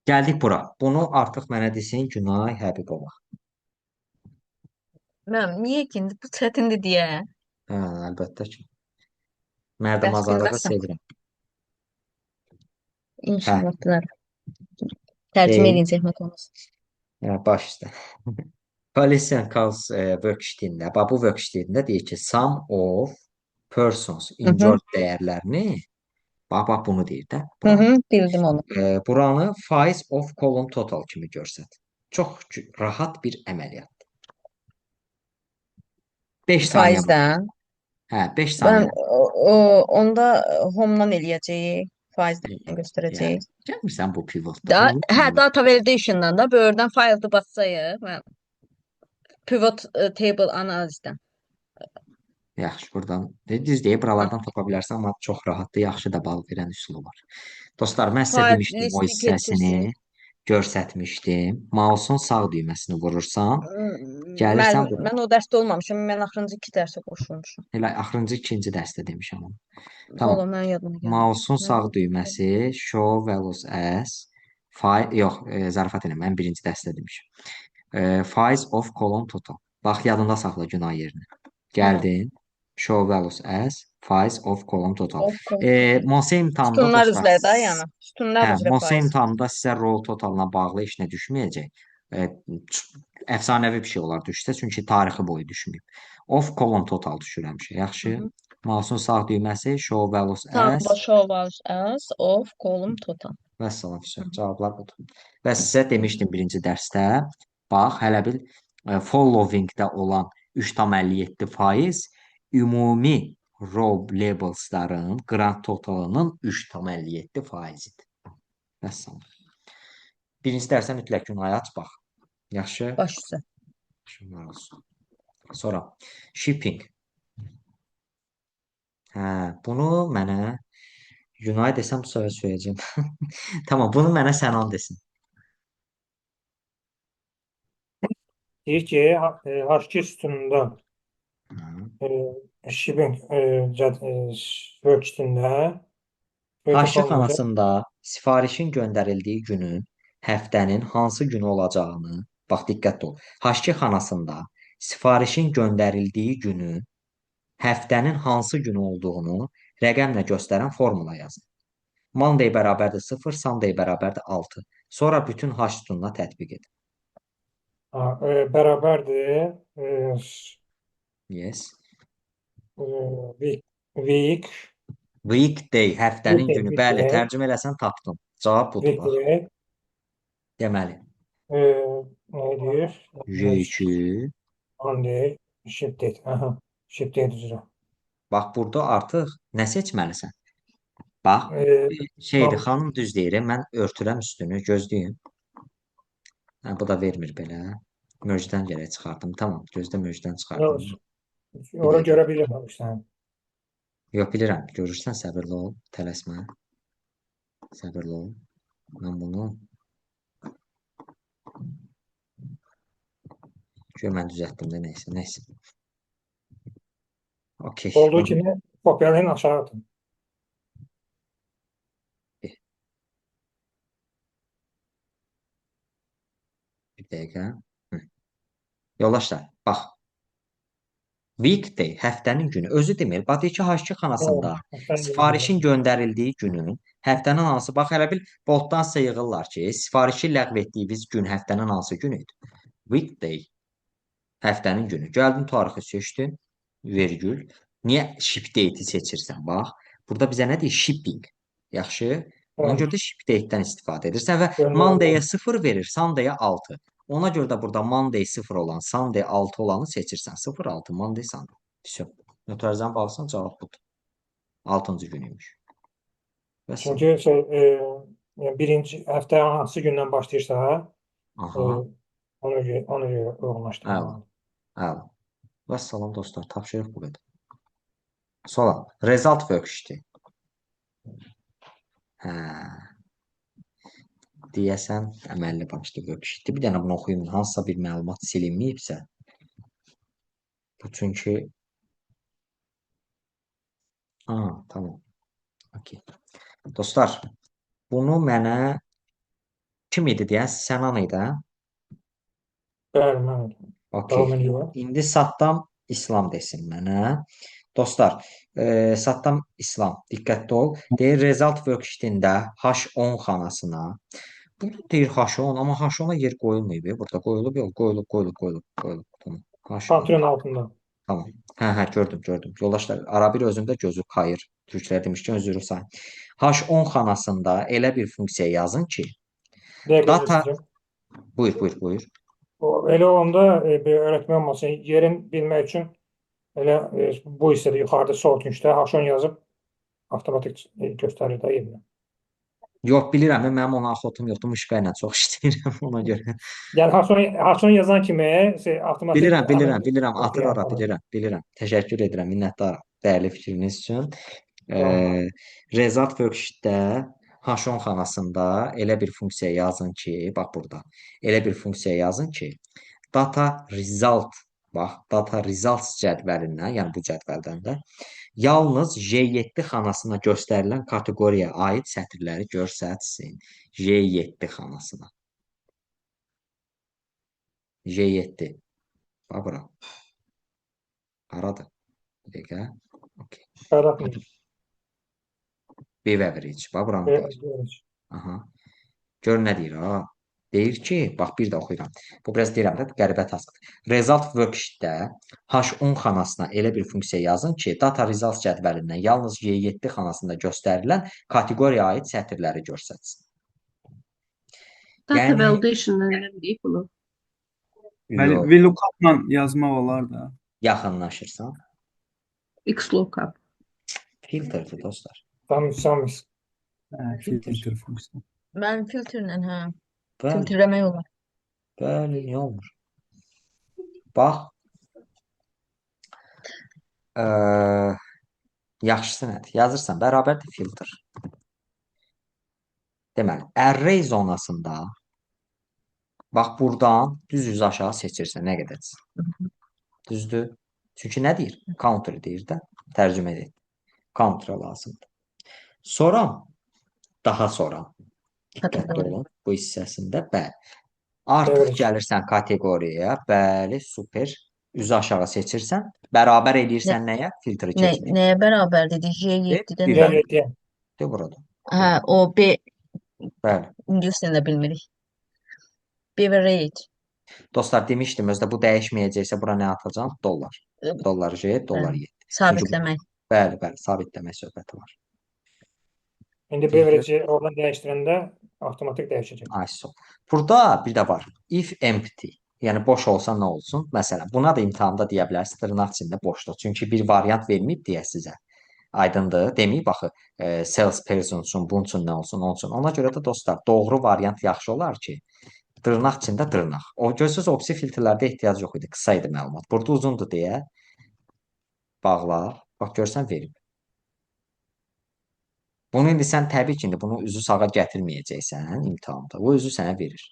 Gəldik bura. Bunu artıq mənə desin Günay Həbibova. Mən niyə ki, indi bu çətindir deyə. Hə, əlbəttə ki. Mərd Bəs mazarlığı bilməzsən. sevirəm. Hə, İnşallah bilərəm. Tərcümə dey. eləyin zəhmət olmasa. Hə, baş üstə. Collision Chaos worksheet-ində, bax bu worksheet-ində deyir ki, sum of persons injured dəyərlərini, bax, bax bunu deyir də, buranı. Bildim onu. Buranı faiz of column total kimi göstər. Çox rahat bir əməliyyatdır. 5 saniyə var. Faizdən. Hə, 5 Mən saniyə. onda home-dan eləyəcəyik, faizdən Yəni, göstərəcəyik. gəlmirsən bu pivotda. Da, Bunu hə, data validation-dan da böyürdən file bassayıq. Mən pivot table analizdən. Yaxşı, buradan düz deyib buralardan tapa bilərsən, amma çox rahatdır, yaxşı da bal verən üsulu var. Dostlar, mən sizə File demişdim o listi hissəsini getirsin. göstərmişdim. Mouse'un sağ düyməsini vurursan, gəlirsən Mən, bura. mən o dərsdə olmamışam. Mən axırıncı iki dərsə qoşulmuşam. Elə axırıncı ikinci dərsdə demişəm onu. Tamam. Valla mən yadıma gəlmir. Mouse'un Mən sağ düyməsi show values as faiz yox, zarafat eləmə. Mən birinci dərsdə demişəm. Faiz of column total. Bax yadında saxla Günay yerini. Tamam. Gəldin. Show values as faiz of column total. Of column total. Mose imtahanında Sütunlar dostlar, üzrə də, yəni. Sütunlar hə, üzrə Mose faiz. imtahanında sizə row totalına bağlı heç nə düşməyəcək. Əfsanəvi bir şey olar düşsə, çünki tarixi boyu düşməyib. Of column total düşür həmişə. Yaxşı. Mouse'un sağ düyməsi show values as Sağ show values as of column total. Vəssalam, vəssalam. Cavablar budur. Və sizə demişdim birinci dərsdə, bax, hələ bil following-də olan 3,57 faiz ümumi row labels-ların grand totalının 3,57 faizidir. Vəssalam. Birinci dərsə mütləq Günay aç, bax. Yaxşı? Baş üstə. Şunlar olsun. Sonra shipping. Hə, bunu mənə Günay desəm bu səfər söyləyəcəm. Tamam, bunu mənə Sənan desin. Deyir ki, H2 sütununda shipping worksheet-ində H2 xanasında sifarişin göndərildiyi günün həftənin hansı günü olacağını, bax diqqətli ol. H2 xanasında sifarişin göndərildiyi günün həftənin hansı günü olduğunu rəqəmlə göstərən formula yazın. Monday bərabərdir 0, Sunday bərabərdir 6. Sonra bütün H sütununa tətbiq edin. Ha, bərabərdir Yes. week, week, Weekday, həftənin weekday, günü. Bəli, weekday, tərcümə eləsən tapdım. Cavab budur, bax. weekday, Deməli, nə deyir? J2 Monday, ship date. Aha, ship date üzrə. Bax, burada artıq nə seçməlisən? Bax, şeydir, xanım düz deyir, mən örtürəm üstünü, gözləyin. Hə, bu da vermir belə. Mövcdən gərək çıxardım. Tamam, gözdə mövcdən çıxardım. Ora görə bilirəm işte. Yox, bilirəm. Görürsən, səbirli ol, tələsmə. Səbirli ol. Mən bunu Gör, mən düzəltdim də, nəysə, nəysə. Okey. Olduğu kimi kopyalayın aşağı atın. Bir dəqiqə. Hı. Yoldaşlar, bax. Weekday, həftənin günü. Özü demir. Bax, deyir ki, H2 xanasında sifarişin göndərildiyi günün həftənin hansı, bax, hələ bil botdan sizə yığırlar ki, sifarişi ləğv etdiyiniz gün həftənin hansı günü idi? Weekday, həftənin günü. Gəldin, tarixi seçdin, vergül. Niyə ship date-i seçirsən? Bax, burada bizə nə deyir? Shipping. Yaxşı. Ona görə də ship date-dən istifadə edirsən və Monday-ə 0 verir, Sunday-ə 6. Ona görə də burada Monday 0 olan, Sunday 6 olanı seçirsən. 0, 6, Monday, Sunday. Vəssalam. Nötərizəni bağlasan, cavab budur. 6-cı günüymüş. Vəssalam. Çünki şey, yəni birinci həftə hansı gündən başlayırsa, ona görə uyğunlaşdırmalıdır. Əla. Vəssalam dostlar, tapşırıq bu qədər. Sonra result worksheet. Hə. Deyəsən əməlli başlı worksheet. Bir dənə bunu oxuyum. Hansısa bir məlumat silinməyibsə. Bu çünki tamam. Okey. Dostlar, bunu mənə kim idi deyən? Sənan idi, hə? Bəli, mən Okey. İndi Saddam İslam desin mənə. Dostlar, Saddam İslam, diqqətli ol. Deyir, result worksheet-ində H10 xanasına. Bu deyir H10, amma H10-a yer qoyulmayıb. Burada qoyulub, yox, qoyulub, qoyulub, qoyulub, qoyulub. Tamam. H10. Country'nin altında. Tamam. Hə, gördüm, gördüm. Yoldaşlar, ara bir özümdə gözü kayır. Türklər demişkən özürü sayın. H10 xanasında elə bir funksiya yazın ki, data... Buyur, buyur, buyur. Elə olanda bir öğretmen olmasın, yerin bilmək üçün elə bu hissədə yuxarıda sol küncdə H10 yazıb avtomatik göstərir də yerini. Yox, bilirəm, mənim ona axotum yoxdur, mışqa ilə çox işləyirəm ona görə. Yəni H10 yazan kimi şey, avtomatik Bilirəm, bilirəm, bilirəm, atır ora, bilirəm, bilirəm. Təşəkkür edirəm, minnətdaram dəyərli fikriniz üçün. Result worksheet-də H10 xanasında elə bir funksiya yazın ki, bax burada, elə bir funksiya yazın ki, data result, bax, data results cədvəlindən, yəni bu cədvəldən də, yalnız J7 xanasına göstərilən kateqoriyaya aid sətirləri göstərsin. J7 xanasına. J7. Bax bura. Haradır? Bir dəqiqə. Okey. Beverage. Bax buranı deyir. Aha. Gör nə deyir ha. Deyir ki, bax bir də oxuyuram. Bu biraz deyirəm də qəribə taskdır. Result worksheet-də H10 xanasına elə bir funksiya yazın ki, data results cədvəlindən yalnız J7 xanasında göstərilən kateqoriyaya aid sətirləri göstərsin. Data Yəni validation-dan elə bildik bunu. Bəli, VLOOKUP-la yazmaq olar da. Yaxınlaşırsan. XLOOKUP. Filterdir dostlar. Tam. Hə, filter funksiyası. Mən filtrlə, hə. Bəli. Filtrləmək olar. Bəli, niyə olmur? Bax. Yaxşısı nədir? Yazırsan, bərabərdir filter. Deməli, array zonasında bax buradan düz yüz aşağı seçirsən, nə qədərsə. Düzdür? Çünki nə deyir? Counter deyir də, tərcümə edir. Counter lazımdır. Sonra, daha sonra, diqqətli olun bu hissəsində, bəli. Artıq gəlirsən kateqoriyaya, bəli, super. Üzü aşağı seçirsən, bərabər eləyirsən nəyə? Filtri keçmək. Nəyə bərabər dedi? J7-də nə? J7-yə. De burada. Hə, o B. Bəli. İngilis dilində bilmirik. Beverage. Dostlar, demişdim, özdə bu dəyişməyəcəksə bura nə atacam? Dollar. Dollar J, dollar 7. Sabitləmək. Bəli, bəli, sabitləmək söhbəti var. İndi beverage-i oradan dəyişdirəndə avtomatik dəyişəcək. Ay, sol. Burada bir də var. If empty. Yəni boş olsa nə olsun? Məsələn, buna da imtahanda deyə bilərsiniz dırnaq içində boşluq. Çünki bir variant verməyib deyə sizə. Aydındır? Deməyib axı salesperson üçün, bunun üçün nə olsun, onun üçün. Ona görə də dostlar, doğru variant yaxşı olar ki, dırnaq içində dırnaq. O görürsüz, o birisi filtrlərdə ehtiyac yox idi, qısa idi məlumat. Burada uzundur deyə bağla. Bax görsən verib. Bunu indi sən təbii ki, indi bunu üzü sağa gətirməyəcəksən imtahanda. O özü sənə verir.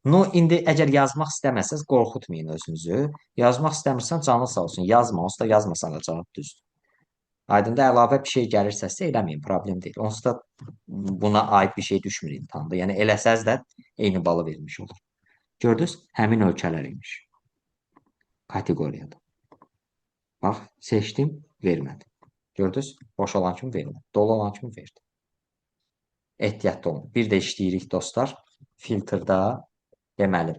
No, indi əgər yazmaq istəməsəz qorxutmayın özünüzü. Yazmaq istəmirsən canın sağ olsun. Yazma, onsuz da yazmasan da cavab düzdür. Aydında əlavə bir şey gəlirsə sizə eləməyin, problem deyil. Onsuz da buna aid bir şey düşmür imtahanda. Yəni eləsəz də eyni balı vermiş olur. Gördünüz? Həmin ölkələr imiş. Kateqoriyada. Bax, seçdim, vermədi. Gördünüz? Boş olan kimi vermədi. Dolu olan kimi verdi. Ehtiyatlı olun. Bir də işləyirik dostlar. Filtrdə deməli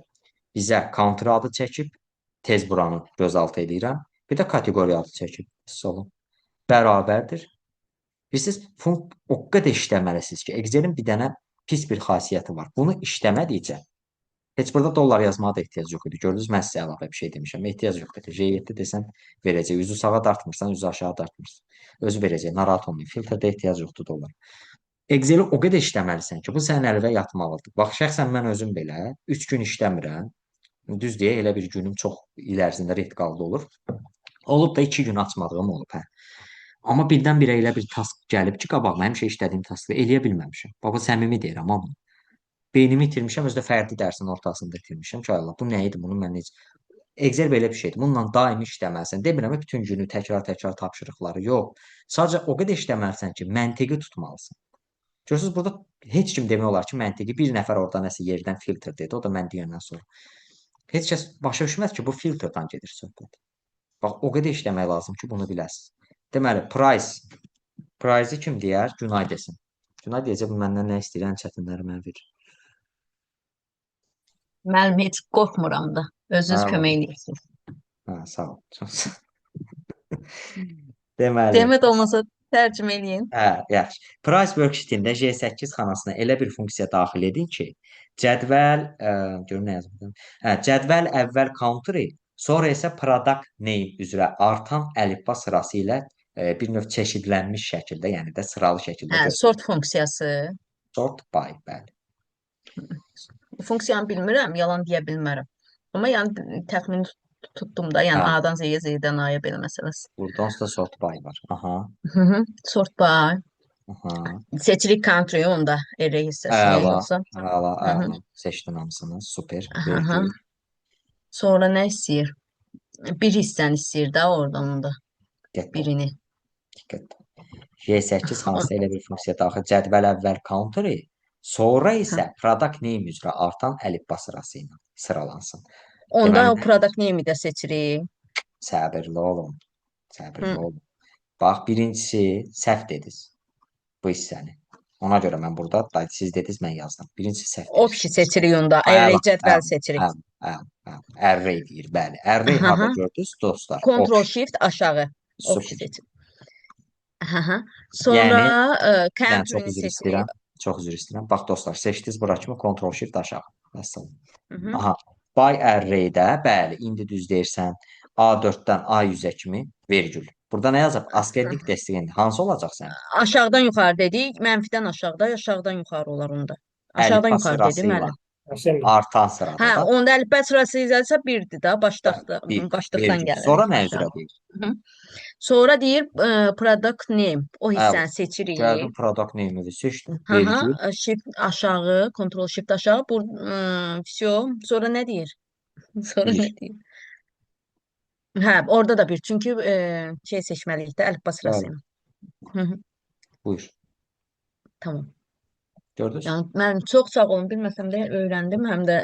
bizə country adı çəkib, tez buranı gözaltı eləyirəm. Bir də kateqoriya adı çəkib. Hiss olun. Bərabərdir. Bilirsiniz, o qədər işləməlisiniz ki, Excelin bir dənə pis bir xasiyyəti var. Bunu işləmədikcə heç burada dollar yazmağa da ehtiyac yox idi. Gördünüz, mən sizə əlavə bir şey demişəm. Ehtiyac yox idi. J7 desən verəcək. Üzü sağa dartmırsan, üzü aşağı dartmırsan. Özü verəcək. Narahat olmayın. Filtrdə ehtiyac yoxdur dollar. Exceli o qədər işləməlisən ki, bu sənin əlinə yatmalıdır. Bax, şəxsən mən özüm belə 3 gün işləmirəm. Düz deyək, elə bir günüm çox il ərzində red qaldı olur. Olub da 2 gün açmadığım olub, hə. Amma birdən-birə elə bir task gəlib ki, qabağıma həmişə işlədiyim taskı eləyə bilməmişəm. Baba səmimi deyirəm amma. Beynimi itirmişəm, özü də fərdi dərsin ortasında itirmişəm ki, ay Allah, bu nə idi, bunu mən necə... Excel belə bir şeydir. Bununla daimi işləməlisən. Demirəm bütün günü təkrar-təkrar tapşırıqları, yox. Sadəcə o qədər işləməlisən ki, məntiqi tutmalısan. Görürsünüz, burada heç kim demək olar ki, məntiqi bir nəfər orada nəsə yerdən filtr dedi, o da mən deyəndən sonra. Heç kəs başa düşməz ki, bu filtrdən gedir söhbət. Bax, o qədər işləmək lazım ki, bunu biləsiniz. Deməli, price. Price-i kim deyər? Günay desin. Günay deyəcək, bu məndən nə istəyir, ən çətinləri mənə verir. Müəllim, heç qorxmuram da. Özünüz Hə, kömək eləyirsiniz. Hə, sağ ol. Çox sağ ol. Deməli, Zəhmət olmasa tərcümə eləyin. Hə, yaxşı. Price worksheet-ində J8 xanasına elə bir funksiya daxil edin ki, cədvəl, görüm nə yazmışam. Hə, cədvəl əvvəl country, sonra isə product name üzrə artan əlifba sırası ilə bir növ çeşidlənmiş şəkildə, yəni də sıralı şəkildə Hə, göstərir. sort funksiyası. Sort by, bəli. Funksiyanı bilmirəm, yalan deyə bilmərəm. Amma yəni təxmin tutdum da, yəni Hə, A-dan Z-yə, Z-dən A-ya belə məsələsi. burada onsuz da sort by var. Aha, Hı -hı. Sort by. aha. Seçirik country onda array hissəsini Əla, yoxsa? əla, Hı -hı. əla. Seçdin hamısını. Super. Aha. Vergül. Sonra nə istəyir? Bir hissəni istəyir də oradan onda Diqqətli ol. birini. Diqqətli ol. J8 xanasına elə bir funksiya daxil. Cədvəl əvvəl country, sonra isə product name üzrə artan əlifba sırası ilə sıralansın. Onda Deməli, o product name'i də seçirik. səbirli olun. Səbirli Hı. olun. Bax, birincisi səhv dediniz bu hissəni. Ona görə mən burada, siz dediniz, mən yazdım. Birincisi səhv dediniz. Option seçirik onda. Array Əla, cədvəl əla, seçirik. əla, əla, əla. Array deyir, bəli. Array harda gördünüz, dostlar? Ctrl Option. Shift aşağı. Option Super. seçirik. Aha. Sonra Yəni, çox country'ni üzr seçirik. istəyirəm. Çox üzr istəyirəm. Bax dostlar, seçdiniz bura kimi Ctrl Shift aşağı. Vəssalam. Aha. By array-də, bəli, indi düz deyirsən, A4-dən A100-ə kimi vergül. Burada nə yazıb? Ascending descending. Hansı olacaq sənin? Aşağıdan yuxarı dedik. Mənfidən aşağıda, aşağıdan yuxarı olar onda. Aşağıdan Əlifba yuxarı dedi sırası ilə müəllim. Ascending. artan sırada Hə, da. onda əlifba sırası isə birdir da, başdaqda, Bir, başlıqdan vergül. gəlir. Sonra nə aşağı. üzrə deyir? Hı. Sonra deyir product name. O Əla. hissəni seçirik. Gəldim product name-i seçdim. Hı hı, Vergül. shift aşağı, Ctrl Shift aşağı. Bu vsyo. Sonra nə deyir? Sonra Bir. nə deyir? Hə, orada da bir. Çünki şey seçməliyik də əlifba sırası Bəli. ilə. Hı hı, Buyur. tamam. Gördünüz? Yəni mən çox sağ olun, bilməsəm də öyrəndim, həm də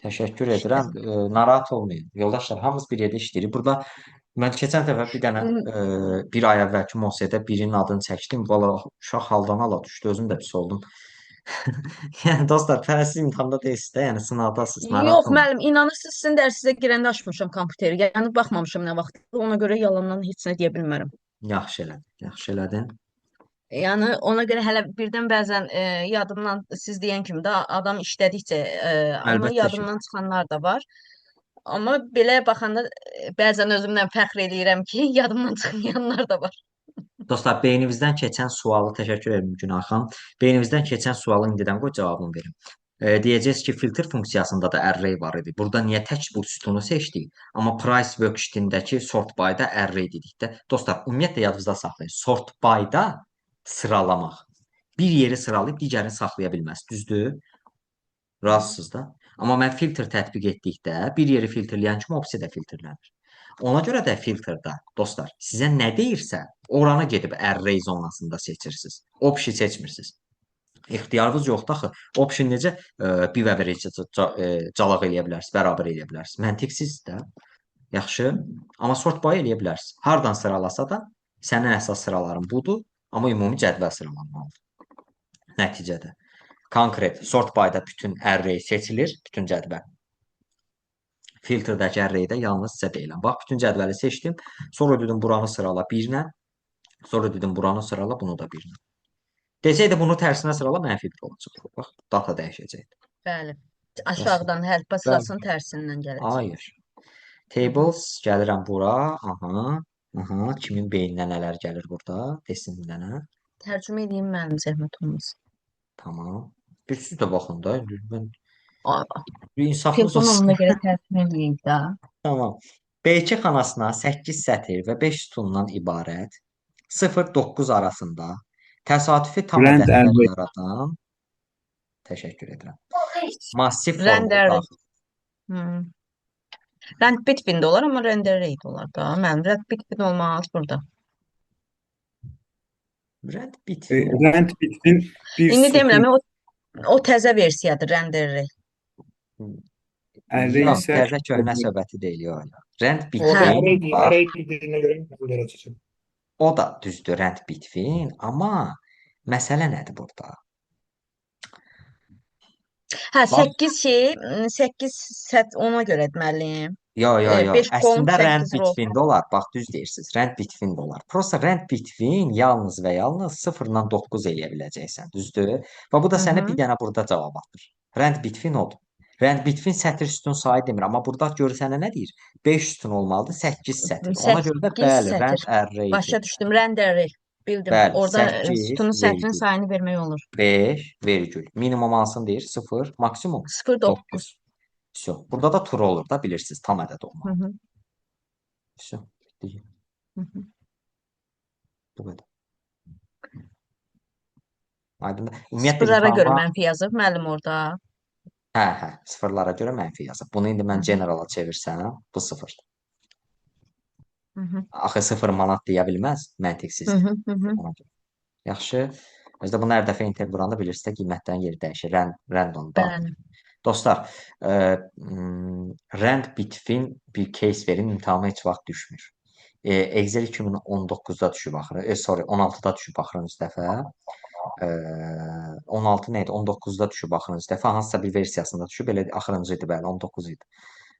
Təşəkkür edirəm. Narahat olmayın. Yoldaşlar, hamımız bir yerdə işləyirik. Burada mən keçən dəfə bir dənə bir ay əvvəlki Mosiyada birinin adını çəkdim. Valla uşaq haldan hala düşdü. Özüm də pis oldum. Yəni dostlar, siz imtahanda deyilsiniz də, yəni sınavdasınız. Narahat Yox olmayın. müəllim, inanırsınız sizin dərsinizə girəndə açmışam kompüteri. Yəni baxmamışam nə vaxt. Ona görə yalandan heç nə deyə bilmərəm. Yaxşı elədin. Yaxşı elədin. Yəni ona görə hələ birdən bəzən yadımdan siz deyən kimi də adam işlədikcə amma Əlbəttə ki. yadımdan çıxanlar da var. Amma belə baxanda bəzən özümdən fəxr eləyirəm ki, yadımdan çıxmayanlar da var. Dostlar, beyninizdən keçən sualı təşəkkür edirəm Günay xanım. Beyninizdən keçən sualı indidən qoy cavabını verim. Deyəcəksiniz ki, filtr funksiyasında da array var idi. Burada niyə tək bu sütunu seçdik? Amma price worksheet-indəki sort by-da array dedik də. Dostlar, ümumiyyətlə yadınızda saxlayın. Sort by-da sıralamaq. Bir yeri sıralayıb digərini saxlaya bilməz. Düzdür? Razısınız da? Amma mən filtr tətbiq etdikdə bir yeri filtrləyən kimi o birisi də filtrlənir. Ona görə də filtrdə, dostlar, sizə nə deyirsə, oranı gedib array zonasında seçirsiniz. Option seçmirsiniz. İxtiyarınız yoxdur axı. Option necə bir və bir calaq eləyə bilərsiniz, bərabər eləyə bilərsiniz. Məntiqsiz də. Yaxşı. Amma sort by eləyə bilərsiniz. Hardan sıralasa da sənin əsas sıraların budur, amma ümumi cədvəl sıralanmalıdır. Nəticədə. Konkret sort by-da bütün array seçilir, bütün cədvəl. Filtrdəki array-də yalnız sizə deyilən. Bax, bütün cədvəli seçdim. Sonra dedim buranı sırala 1-lə. Sonra dedim buranı sırala, bunu da 1-lə. Desəydi bunu tərsinə sırala mənfi 1 olacaq. Bax, data dəyişəcəkdi. Bəli. Aşağıdan həlpə sırasının tərsindən gələcək. Hayır. Tables gəlirəm bura. Aha. Aha. Kimin beyninə nələr gəlir burada? Desin mənə. Tərcümə edeyim müəllim, zəhmət olmasa. Tamam. Bir siz də baxın da. İndi mən Aa, bir insafınız telefon olsun. onuna görə tərcümə eləyək də. Tamam. B2 xanasına 8 sətir və 5 sütundan ibarət 0-9 arasında təsadüfi tam Rand ədədlər array. yaradan təşəkkür edirəm. Massiv formulu Render. daxil. Rand between də olar, amma rand array də olar da. Mənim rand between olmaz burada. Rand between. Rand between bir İndi sütun demirəm, o təzə versiyadır rand array. array Yox, isə təzə köhnə söhbəti deyil, yox, yox. Rand Orada between array, bax, array dediyinə görə verəcək. o da düzdür rand between, amma məsələ nədir burada? Hə, Bax, 8 şey, 8 sət ona görədir müəllim. yo, yo, yo. 5 column, Əslində rand 8 row. between də olar. Bax, düz deyirsiniz. Rand between də olar. Prosta rand between yalnız və yalnız 0-dan 9 eləyə biləcəksən. Düzdür? Və bu da sənə bir dənə burada cavab atır. Rand between odur. Rand between sətir sütun sayı demir, amma burada gör sənə nə deyir? 5 sütun olmalıdır, 8 sətir. Ona görə də 8 bəli, rand sətir. array-dir. Başa düşdüm. Rand array. Bildim. Bəli, Orada 8 sütunun sətrin vergül sayını vermək olur. 5 vergül. Minimum alsın deyir 0, maksimum 0,9. 9. Vəsə. Burada da true olur da bilirsiniz, tam ədəd olmalıdır. Vəsə. Bitdi. Bu qədər. Aydındır. Ümumiyyətlə Sıfırlara görə imtahanda mənfi yazıb müəllim orada. Hə, sıfırlara görə mənfi yazıb. Bunu indi mən generala çevirsəm, bu sıfırdır. Axı 0 manat deyə bilməz, məntiqsizdir. Ona görə. Yaxşı. Özdə bunu hər dəfə enter vuranda bilirsiniz də qiymətlərin yeri dəyişir. Random da. Bəli. Dostlar, rand between bir case verin, imtahana heç vaxt düşmür. Excel 2019-da düşüb axırı, sorry, 16-da düşüb axırıncı dəfə. 16 nə idi? 19-da düşüb axırıncı dəfə. Hansısa bir versiyasında düşüb, elə axırıncı idi, bəli, 19 idi.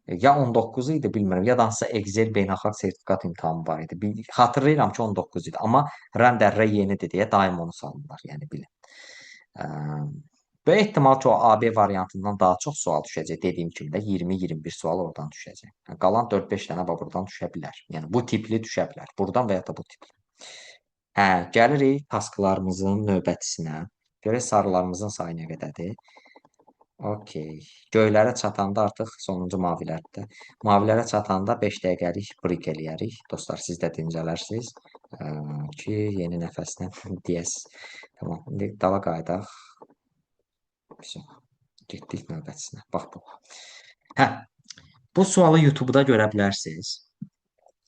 Ya 19 idi, bilmirəm, ya da hansısa Excel beynəlxalq sertifikat imtahanı var idi. Xatırlayıram ki, 19 idi. Amma rand array yenidir deyə daim onu salırlar, yəni bilin. Və ehtimal ki, o AB variantından daha çox sual düşəcək. Dediyim kimi də 20-21 sual oradan düşəcək. Yəni, qalan 4-5 dənə bax buradan düşə bilər. Yəni bu tipli düşə bilər. Buradan və ya da bu tipli. Hə, gəlirik tasklarımızın növbətisinə. Görək sarılarımızın sayı nə qədərdir. Okey. Göylərə çatanda artıq sonuncu mavilərdir. Mavilərə çatanda 5 dəqiqəlik break eləyərik. Dostlar, siz də dincələrsiniz. Ki, yeni nəfəslə deyəsiniz. Tamam, indi dala qayıdaq. Vəsə. Getdik növbətisinə. Bax bu. Hə, bu sualı YouTube-da görə bilərsiniz.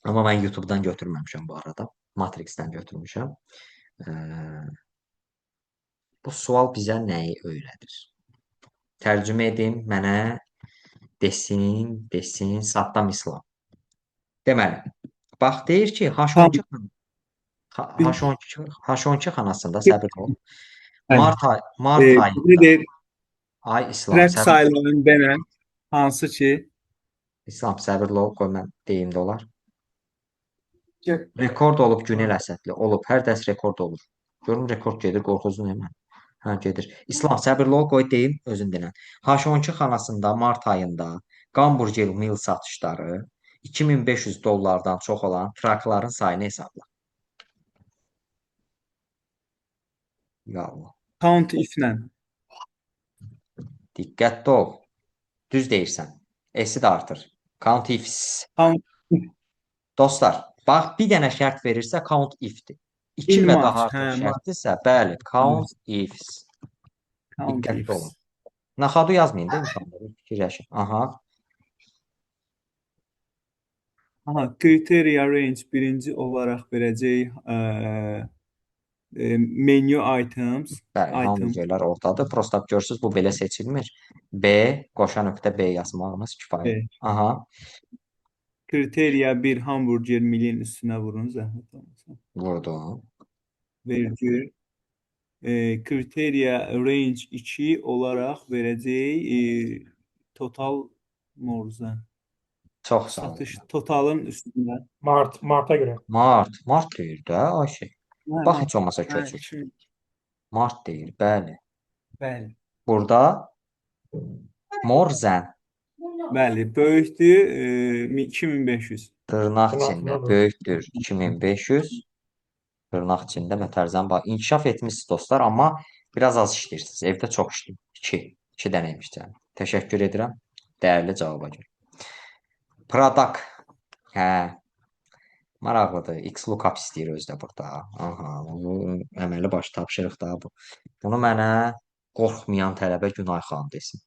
Amma mən YouTube-dan götürməmişəm bu arada. Matrix-dən götürmüşəm. Bu sual bizə nəyi öyrədir? Tərcümə edin, mənə desin, desin, Saddam İslam. Deməli, bax deyir ki, H12 H12 H12 xanasında səbir ol. Bəli. Mart ayında Bir deyir, ay İslam, trend səbir sayılarının denən hansı ki İslam səbirli ol, qoy mən deyim də olar. Rekord olub Günel Əsədli, olub. Hər dərs rekord olur. Görüm rekord gedir, qorxuzun hemen. Hə, gedir. İslam səbirli ol, qoy deyim, özün dinən. H12 xanasında mart ayında Hamburger meal satışları 2500 dollardan çox olan trakların sayını hesabla. Ya Allah. Count if-lə. Diqqətli ol. Düz deyirsən. S-i də artır. Count ifs. Count Dostlar, bax bir dənə şərt verirsə count if-dir. İki in və March. daha artıq Hə, March. şərtdirsə, bəli, count ifs. Count Diqqətli ifs. olun. Naxadu yazmayın da imtahanlarda, fikirləşin. Aha. Aha, criteria range birinci olaraq verəcək menu items, Bəli, item. hamburgerlər oradadır. Prosta görürsüz, bu belə seçilmir. B, qoşa nöqtə B yazmağımız kifayət. B. Aha. Criteria 1 hamburger meal'in üstünə vurun zəhmət olmasa. Vurdum. Vergül. Criteria range 2 olaraq verəcək total more than. Çox sağ olun. Satış totalın üstünə. Mart, Marta görə. Mart, mart deyir də Ayşe. Hə, Bax mart. heç olmasa Hə, köçür. 2000. Mart deyir, bəli. Bəli. Burada more than Bəli, böyükdür 2500. dırnaq Dırnaq içində içində böyükdür 2500. Dırnaq içində mətərzən bax inkişaf etmişsiniz dostlar, amma biraz az işləyirsiniz. Evdə çox işləyin. 2, 2 dənə imiş cəmi. Təşəkkür edirəm dəyərli cavaba görə. Product. Hə. Maraqlıdır. XLOOKUP istəyir özü də burada. Aha, bu əməli baş tapşırıq da bu. Bunu mənə qorxmayan tələbə Günay xanım desin.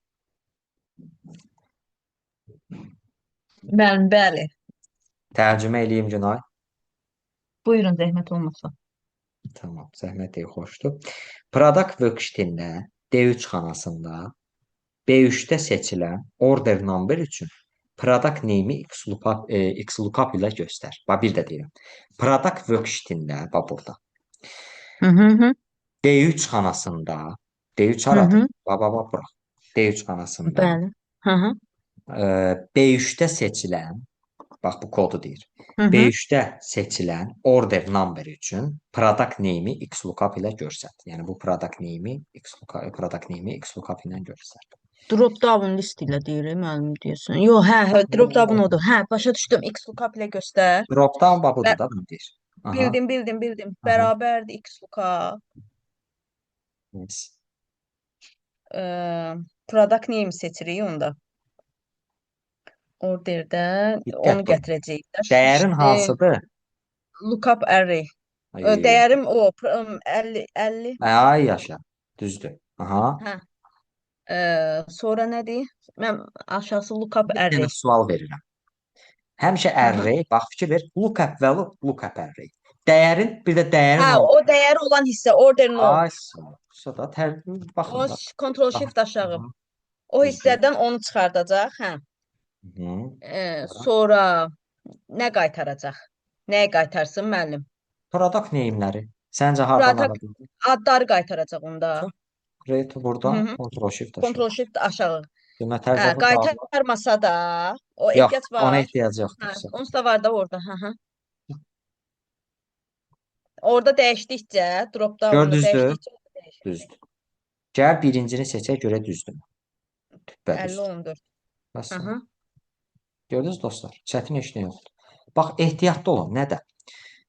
Bəli, bəli. Tərcümə eləyim Günay. Buyurun, zəhmət olmasa. Tamam, zəhmət deyil, xoşdur. Product worksheet-ində D3 xanasında B3-də seçilən order number üçün product name-i XLOOKUP ilə göstər. Bax, bir də deyirəm. Product worksheet-ində, bax burada. Hı. D3 xanasında, D3 Hı haradır? hı. Bax, bax, bax, bura. D3 xanasında. Bəli. Hı. B3-də seçilən, bax bu kodu deyir. Hı. B3-də seçilən order number üçün product name-i XLOOKUP ilə göstər. Yəni bu product name-i XLOOKUP, product name-i XLOOKUP ilə göstər. Drop down list ilə deyir, müəllim deyirsən. Yox, hə, drop down odur. Hə, başa düşdüm. XLOOKUP ilə göstər. Drop down bax budur Bə da bunu deyir. Aha. Bildim, bildim, bildim. Aha. Bərabərdir XLOOKUP. Yes. Product name seçirik onda. Orderdə onu Diqqətli olun. gətirəcəyik də. Dəyərin hansıdır? Lookup array. Ay, Dəyərim o 50 50. ay yaşa. Düzdür. Aha. Hə. Sonra nədir? Mən aşağısı lookup Bir dənə array. sual verirəm. Həmişə array, bax fikir ver, lookup value, lookup array. Dəyərin, bir də dəyərin Hə, o dəyəri olan hissə, order no. Ay, sağ ol. Da tər baxın O da. Ctrl Shift aşağı. Aha. O Düzdür. hissədən onu çıxardacaq, hə. Hı. Sonra nə qaytaracaq? Nəyə qaytarsın müəllim? Product name-ləri. Səncə hardan Product ala bildin? Adları qaytaracaq onda. Create burada Hı. Ctrl Shift aşağı. Ctrl Shift aşağı. Demək Hə, tərz cavabı. qaytarmasa da o Yox, ehtiyac ona var. ehtiyac yoxdur. Hə, Vəsə. onsuz da var da orada. Hə. Orada dəyişdikcə, drop down-u Gördünüzdür? dəyişdikcə o da dəyişir. Düzdür. Gəl birincini seçək görə düzdürmü? Tüppə 50 düzdür. 14. Bəs Hı. Gördünüz dostlar, çətin heç nə yoxdur. Bax, ehtiyatlı olun. Nədə?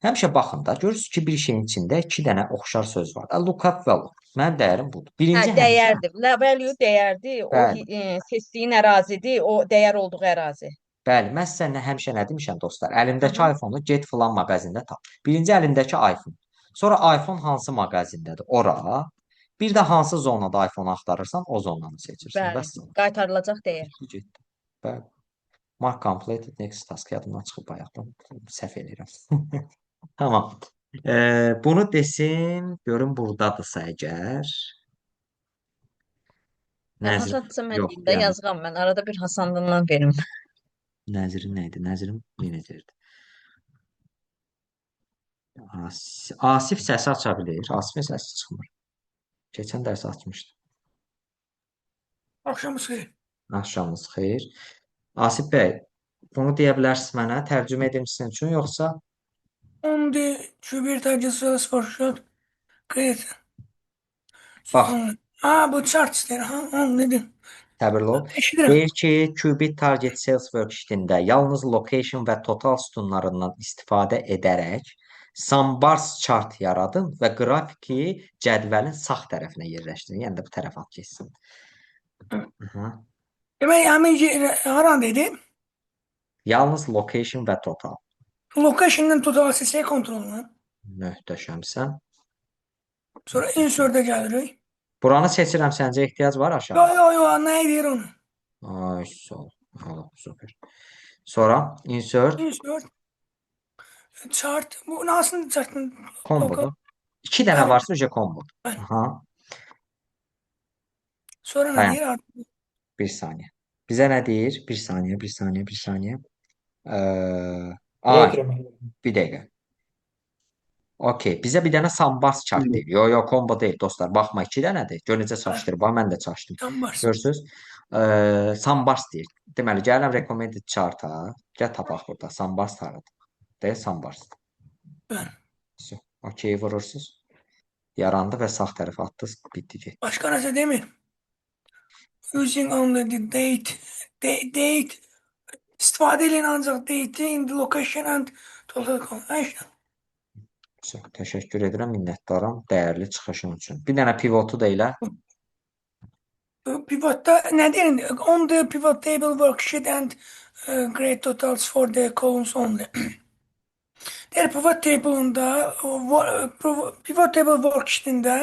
Həmişə baxın da, görürsünüz ki, bir şeyin içində iki dənə oxşar söz var. Lookup value. Mənim dəyərim budur. Hə, Birinci həmişə dəyərdir. Value dəyərdir. O Bəli. seçdiyin ərazidir. O dəyər olduğu ərazi. Bəli, mən sizə həmişə nə demişəm dostlar? Əlimdəki Hı. iPhone-u get filan mağazində tap. Birinci əlindəki iPhone. Sonra iPhone hansı mağazindədir? Ora. Bir də hansı zonada iPhone axtarırsan, o zonanı seçirsən. Bəli, Vəssalam. qaytarılacaq dəyər. Bitdi, getdi. Bəli. Mark completed next task yadımdan çıxıb bayaqdan. Səhv eləyirəm. Tamam. Bunu desin, görüm burdadırsa əgər. Nə, Nəzir Hasan sən mən yox, deyim də yəni yazğam mən. Arada bir Hasandan verim. Nəzirin nə idi? Nəzirin menecerdir. Asif səsi aça bilir. Asifin səsi çıxmır. Keçən dərs açmışdı. Axşamınız xeyir. Axşamınız xeyir. Asif bəy, bunu deyə bilərsiniz mənə, tərcümə edim sizin üçün, yoxsa Onde Schubert Salesforce Create. Bax, Ha, bu chart istəyir. Ha, onu dedim. Səbirli ol. Eşidirəm. Deyir ki, Qubit Target Sales Worksheet-ində yalnız location və total sütunlarından istifadə edərək Sum Bars chart yaradın və qrafiki cədvəlin sağ tərəfinə yerləşdirin. Yəni də bu tərəfə at getsin. Aha. Demək, həmin haran dedi? Yalnız location və total. Location'dan total seçək kontrolunu. Möhtəşəmsən. Sonra insert'e gəlirik. Buranı seçirəm, səncə ehtiyac var Yo aşağı? yo yo, nə deyir onu? Ay, sağ ol. Super. Sonra insert Insert chart. Bu hansını chartın? kombodur. İki dənə Bəli. varsa ücə kombodur. Bəli. Aha. Sonra nə Dayan. deyir artıq? Bir saniyə. Bizə nə deyir? Bir saniyə, bir saniyə, bir saniyə. Ay, Rate bir dəqiqə. Okey, bizə bir dənə Sum Bars chart deyir. Yo, yo, combo deyil dostlar. Baxma, iki dənədir. Gör necə çaşdır. Bax, mən də çaşdım. Sum Bars. Görürsüz? Sum Bars deyir. Deməli, gəlirəm recommended chart-a. Gəl tapaq burada. Sum Bars haradır? Deyir, Sum Bars. Bəli. Okey, vurursunuz. Yarandı və sağ tərəfə atdınız. Bitdi getdi. Başqa nəsə demir. Using only the date, date istifadə eləyin ancaq date in the location and total count. Ha işte. Çox təşəkkür edirəm, minnətdaram dəyərli çıxışın üçün. Bir dənə pivotu da elə. Pivotda nə deyir? On the pivot table worksheet and grand totals for the columns only. Deyir pivot table'ında pivot table worksheet'ində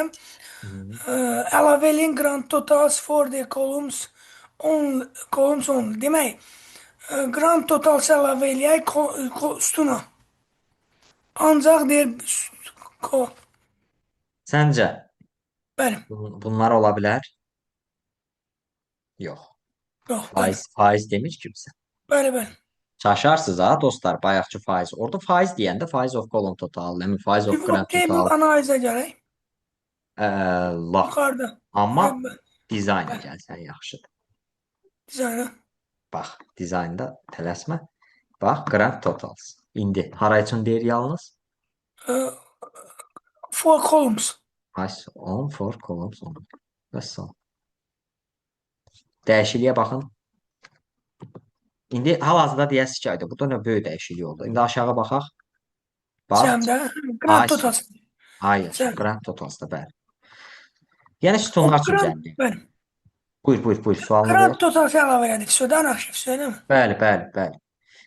əlavə eləyin grand totals for the columns only, columns only. Demək, grand totals əlavə eləyək sütuna. Ancaq deyir ko Səncə bəli. bunlar ola bilər? Yox. Yox, bəli. Faiz demir ki bizə. Bəli, bəli. Çaşarsınız ha dostlar, bayaqçı faiz. Orada faiz deyəndə faiz of column total, nə bilim, faiz of Pivot grand table total. analizə gələk. La. Yuxarıda. Amma Bəli, dizayna bəli. gəlsən yaxşıdır. Dizayna. Bax, dizaynda tələsmə. Bax, grand totals. İndi hara üçün deyir yalnız? Four columns. Nice. On four columns only. Vəssalam. Dəyişikliyə baxın. İndi hal-hazırda deyəsiz ki, ayda, burada nə böyük dəyişiklik oldu. İndi aşağı baxaq. Bax. Cəmdə grand Ay, totals. Ay, yaşa, Cəm. grand totalsda, bəli. Yəni sütunlar O üçün grand, cəmdir. bəli. Buyur, buyur, buyur. Sualını Grand ver. totals əlavə elədik. Södən axşam söyləmə. Bəli, bəli, bəli.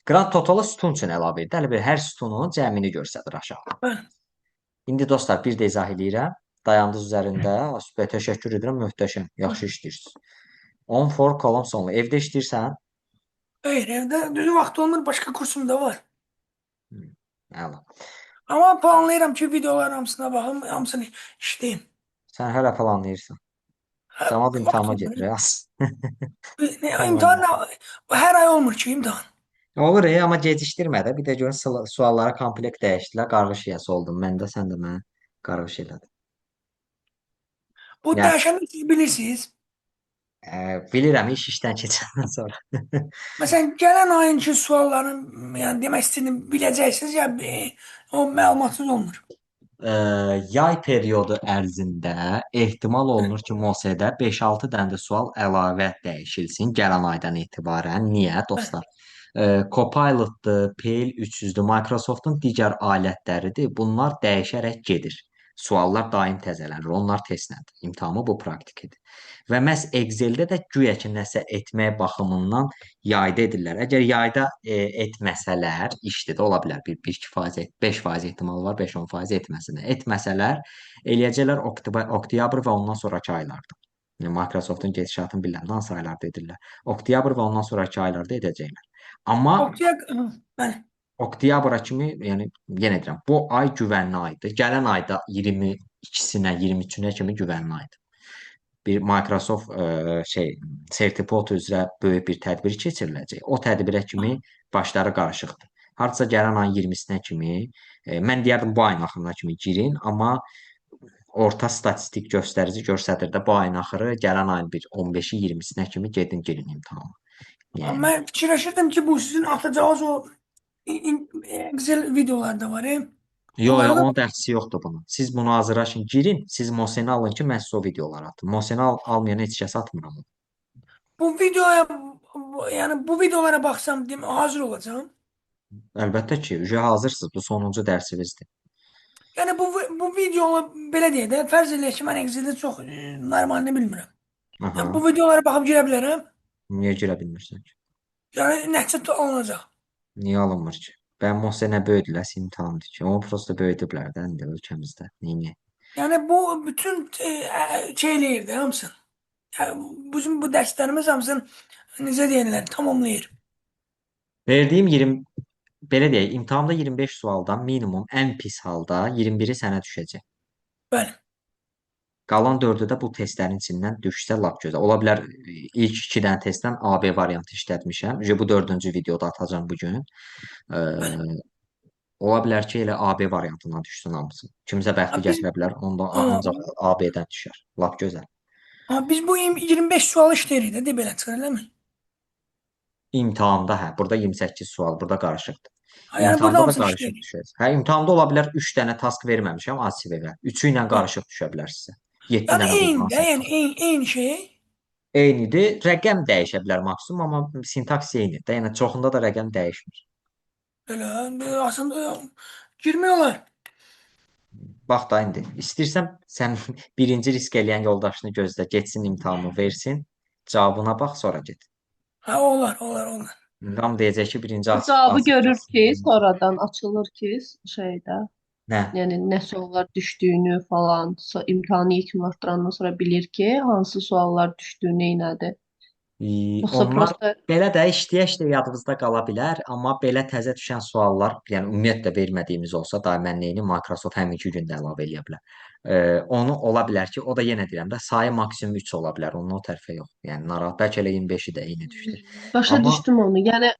Grand totalı sütun üçün əlavə edir. Hələ bir hər sütunun cəmini göstərir aşağı. Bəli. İndi dostlar, bir də izah eləyirəm. Dayandınız üzərində. Süper, təşəkkür edirəm. Möhtəşəm. Yaxşı işləyirsiniz. On four columns only. Evdə işləyirsən? Xeyr, evdə düzü vaxt olmur, başqa kursum da var. Əla. Amma planlayıram ki, videoların hamısına baxım, hamısını işləyim. Sən hələ planlayırsan. Hə, Camaat vaxt imtahana olmur. gedir. Az. Ne, imtahan hər ay olmur ki, imtahan. Olur, amma gecikdirmə də. Bir də görün suallara komplekt dəyişdilər. Qarğış yiyəsi oldum. Mən də, sən də mənə qarğış elədin. Bu Yəni, dəyişəni siz bilirsiniz. Bilirəm, iş işdən keçəndən sonra. Məsələn, gələn ayınki sualların, yəni demək istəyirəm, biləcəksiniz ya, o məlumatsız olmur. Yay periodu ərzində ehtimal olunur ki, MOSE-də 5-6 dənə də sual əlavə dəyişilsin gələn aydan etibarən. Niyə, dostlar? Copilot-dur, PL 300-dür, Microsoft-un digər alətləridir. Bunlar dəyişərək gedir. Suallar daim təzələnir. Onlar testlədir. İmtahanı bu praktikidir. Və məhz Excel-də də güya ki, nəsə etmək baxımından yayda edirlər. Əgər yayda etməsələr, işdir də ola bilər. Bir 1-2%, 5% ehtimal var, 5-10% etməsinlər. Etməsələr, eləyəcəklər oktyabr və ondan sonrakı aylarda. Yəni, Microsoft-un gedişatını bilirəm, hansı aylarda edirlər. Oktyabr və ondan sonrakı aylarda edəcəklər. Amma Oktyabr, bəli. Oktyabra kimi, yəni yenə deyirəm, bu ay güvənli aydır. Gələn ayda 22-sinə, 23-ünə kimi güvənli aydır. Bir Microsoft sertifikat üzrə böyük bir tədbir keçiriləcək. O tədbirə kimi başları qarışıqdır. Hardasa gələn ayın 20-sinə kimi, mən deyərdim bu ayın axırına kimi girin, amma orta statistik göstərici göstərir də bu ayın axırı, gələn ayın bir 15-i, 20-sinə kimi gedin girin imtahana. Yəni Mən fikirləşirdim ki, bu sizin atacağınız o Excel videolarda var. Yo, yo, Onlara da onun dəxlisi yoxdur bunun. Siz bunu hazırlaşın, girin. Siz Moseni alın ki, mən sizə o videoları atım. Moseni almayan heç kəs atmıram onu. Bu videoya yəni bu videolara baxsam değil mi, hazır olacağım. Əlbəttə ki, ücə hazırsınız. Bu sonuncu dərsimizdir. Yəni bu videolar belə deyək də, fərz eləyək ki, mən Excel-də çox normalını bilmirəm. Aha. Yəni, bu videolara baxıb girə bilərəm. Niyə girə bilmirsən ki? Yəni nəticə alınacaq. Niyə alınmır ki? Bənim o sənə böyüdülər, imtahandır ki. Onu prosta böyüdüblər də indi ölkəmizdə. Niyə? Yəni bu bütün şey eləyir də hamısını. Yəni, bizim bu dərslərimiz hamısını necə deyirlər, tamamlayır. Verdiyim 20 belə deyək, imtahanda 25 sualdan minimum ən pis halda 21-i sənə düşəcək. Bəli. Qalan 4-ü də bu testlərin içindən düşsə lap gözəl. Ola bilər ilk 2 dənə testdən AB variantı işlətmişəm. Bu 4-cü videoda atacağam bu gün. Ola bilər ki, elə AB variantından düşsün hamısı. Kimsə bəxti gətirə bilər, onda ancaq AB-dən düşər. Lap gözəl. Ha, biz bu 25 sualı işləyirik də, belə çıxır, eləmi? İmtahanda hə, burada 28 sual, burada qarışıqdır. Ha, yəni burada İmtahanda da hamısını qarışıq işləyirik. düşər. Hə, imtahanda ola bilər 3 dənə task verməmişəm ASV-və. Üçü ilə qarışıq düşə bilər sizə. 7 Yəni dənə eyni də, vurmasan. yəni eyni şey. Eynidir. Rəqəm dəyişə bilər maksimum, amma sintaks eynidir. də. Yəni çoxunda da rəqəm dəyişmir. Belə, aslında girmək olar. Bax da indi. İstəyirsən sən birinci risk eləyən yoldaşını gözlə, getsin imtahanı versin, cavabına bax, sonra get. Ha, olar, olar, olar. Ram deyəcək ki, birinci Cavabı azıq görür ki, gəlsin. sonradan açılır ki, şeydə, Nə? yəni nə suallar düşdüyünü falan, imtahanı yekunlaşdırandan sonra bilir ki, hansı suallar düşdüyünü, neynədir. Yoxsa Onlar prosta belə də işləyə-işləyə yadınızda qala bilər, amma belə təzə düşən suallar, yəni ümumiyyətlə vermədiyimiz olsa, da mən neyini Microsoft həminki gündə əlavə eləyə bilər. Onu ola bilər ki, o da yenə deyirəm də sayı maksimum 3 ola bilər. Onun o tərəfə yox. Yəni narahat, bəlkə elə 25-i də eyni düşdü. başa Amma düşdüm onu. Yəni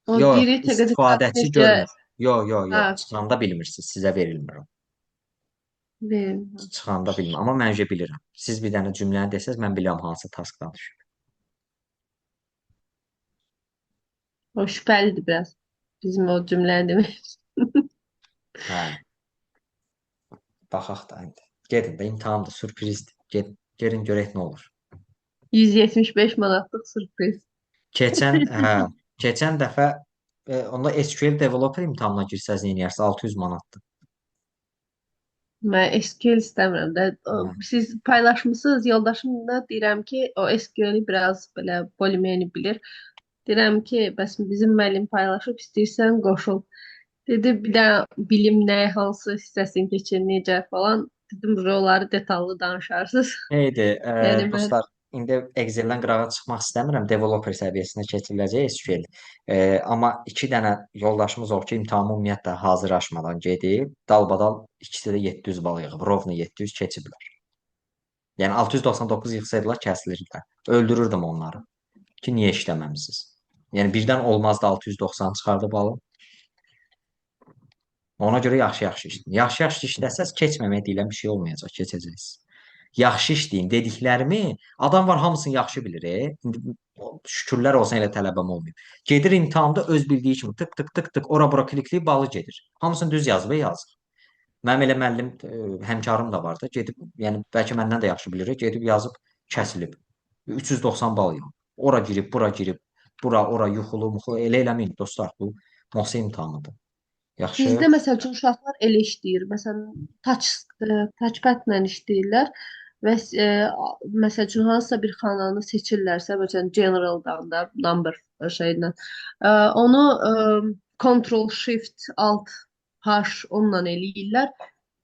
o yox, diri təqədə istifadəçi necə görmür. Yox, yox, yox. hə, Çıxanda bilmirsiniz, sizə verilmir o. verin. Çıxanda bilmirəm, amma mən bilirəm. Siz bir dənə cümləni desəz, mən bilirəm hansı taskdan düşüb. O şübhəlidir biraz. Bizim o cümləni demək. Hə, baxaq da indi. Gedin də imtahandır, sürprizdir. Gedin, gelin görək nə olur. 175 manatlıq sürpriz. Keçən, hə, keçən dəfə onda SQL developer imtahanına girsəz nə edərsiniz? 600 manatdır. Mən SQL istəmirəm də. Hə. Siz paylaşmısınız, yoldaşım da deyirəm ki, o SQL-i biraz belə bolimeni bilir. Deyirəm ki, bəs bizim müəllim paylaşıb, istəyirsən qoşul. Dedi, bir də bilim nə, hansı hissəsini keçir, necə falan. Dedim, onları detallı danışarsınız. Neydi, Yəni mən dostlar, indi Excel-dən qırağa çıxmaq istəmirəm. Developer səviyyəsinə keçiriləcək SQL. Amma 2 dənə yoldaşımız olub ki, imtahanı ümumiyyətlə hazırlaşmadan gedib, dalbadal ikisi də 700 bal yığıb, rovno 700 keçiblər. Yəni 699 yığsaydılar kəsilirdilər. Öldürürdüm onları ki, niyə işləməmisiniz? Yəni birdən olmazdı 690 çıxardı balı. Ona görə yaxşı-yaxşı işləyin. Yaxşı-yaxşı işləsəz keçməmək deyilən bir şey olmayacaq, keçəcəksiniz. Yaxşı işləyin dediklərimi adam var hamısını yaxşı bilir. İndi şükürlər olsun elə tələbəm olmayıb. Gedir imtahanda öz bildiyi kimi tık tık tık tık ora bura klikləyib balı gedir. Hamısını düz yazıb yazır. Mənim elə müəllim həmkarım da vardı. Gedib, yəni bəlkə məndən də yaxşı bilir, gedib yazıb kəsilib. 390 bal yığıb. Ora girib, bura girib, bura, ora yuxulu, muxulu elə eləməyin dostlar. Bu MOSE imtahanıdır. Yaxşı. Bizdə məsəl üçün uşaqlar elə işləyir. Məsələn, touchpad-la işləyirlər və məsəl üçün hansısa bir xananı seçirlərsə, məsələn general-dan da number şeylə, onu Ctrl Shift Alt H onunla eləyirlər.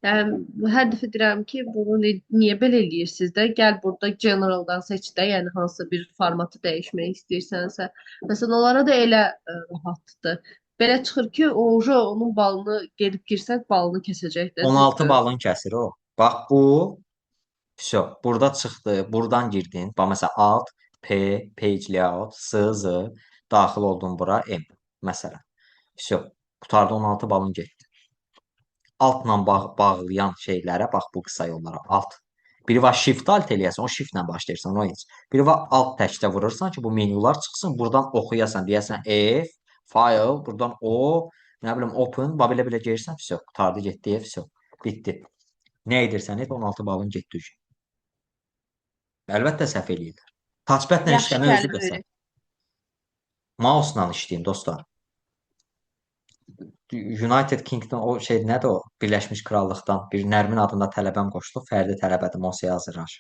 Yəni hər dəfə deyirəm ki, bunu niyə belə eləyirsiniz də? Gəl burada general-dan seç də, yəni hansısa bir formatı dəyişmək istəyirsənsə. Məsələn, onlara da elə rahatdır. Belə çıxır ki, o onun balını gedib girsək balını kəsəcək də. 16 Düzdür. balın kəsir o. Bax bu vəsə, burada çıxdı, buradan girdin. Bax məsələn Alt, P, Page Layout, S, Z daxil oldun bura M məsələn. Vəsə, qurtardı 16 balın getdi. Altla bağlayan şeylərə bax bu qısa yollara alt. Biri var Shift Alt eləyəsən, o Shift-lə başlayırsan, o heç. Biri var Alt təkdə vurursan ki, bu menyular çıxsın, buradan oxuyasan, deyəsən F, File, buradan O, nə bilim Open, bax belə-belə gəlirsən, vəsə, qurtardı, getdi, vəsə, bitdi. Nə edirsən et, 16 balın getdi. Əlbəttə səhv eləyirlər. Touchpad-la Yaxşı işləmək özü kəlmə qısa. öyrət. Mouse-la işləyin dostlar. United Kingdom o şey nədir o? Birləşmiş Krallıqdan bir Nərmin adında tələbəm qoşulub, fərdi tələbədir, Mosya hazırlaş.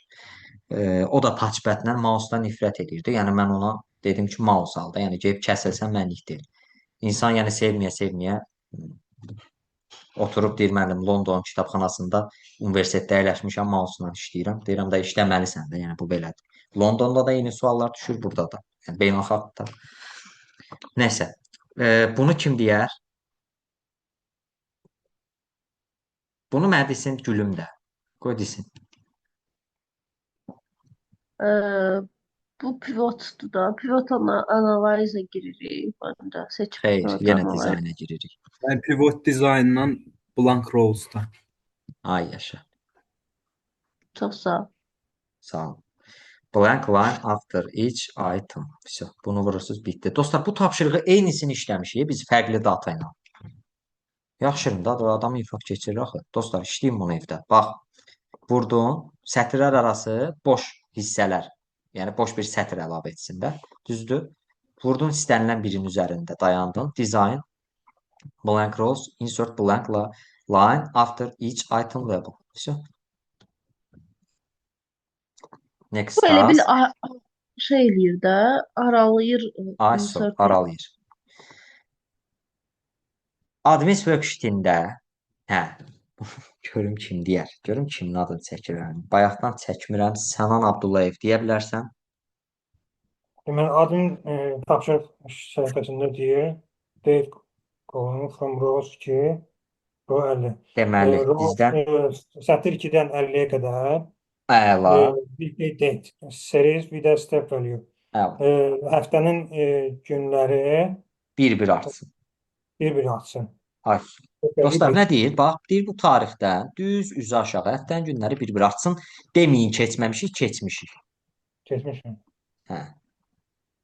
O da touchpad-la mouse-dan nifrət edirdi. Yəni mən ona dedim ki, mouse al da. Yəni gedib kəsilsən mənlik deyil. İnsan yəni sevməyə sevməyə oturub deyir müəllim London kitabxanasında universitetdə əyləşmişəm, mouse-la işləyirəm. Deyirəm də işləməlisən də, yəni bu belədir. Londonda da eyni suallar düşür, burada da. Yəni beynəlxalq da. Nəsə, bunu kim deyər? Bunu mənə desin gülüm də. Qoy desin. Bu pivotdur da. Pivot analiza giririk. Məncə seçib Xeyr, pivot yenə analiz. dizayna giririk. Yəni pivot dizayndan blank rows'da. Ay yaşa. Çox sağ ol. Sağ ol. Blank line after each item. Vəsə, bunu vurursunuz, bitdi. Dostlar, bu tapşırığı eynisini işləmişik biz fərqli data ilə. Yaxşıyım da, adam infaq keçirir axı. Dostlar, işləyin bunu evdə. Bax, vurdun, sətirlər arası boş hissələr. Yəni boş bir sətr əlavə etsin də. Düzdür? Vurdun istənilən birinin üzərində dayandın. Design, blank rows, insert blank line after each item label. Vəsə. Next Bu elə bil task. şey eləyir də, aralayır ISO insert. aralayır. Admin worksheet-ində, hə, görüm kim deyər. Görüm kimin adını çəkirəm. Bayaqdan çəkmirəm. Sənan Abdullayev deyə bilərsən. Deməli, admin tapşırıq səhifəsində deyir, date column from rows 2, row 50. Deməli, Row, bizdən sətir 2-dən 50-yə qədər əla, weekday date, series with a step value. Əla. Həftənin günləri Bir-bir artsın. Bir-bir artsın. Ay. Dostlar, nə deyir? Bax, deyir bu tarixdən düz üzü aşağı həftənin günləri bir-bir artsın. Deməyin keçməmişik, keçmişik. Keçmişəm. Hə.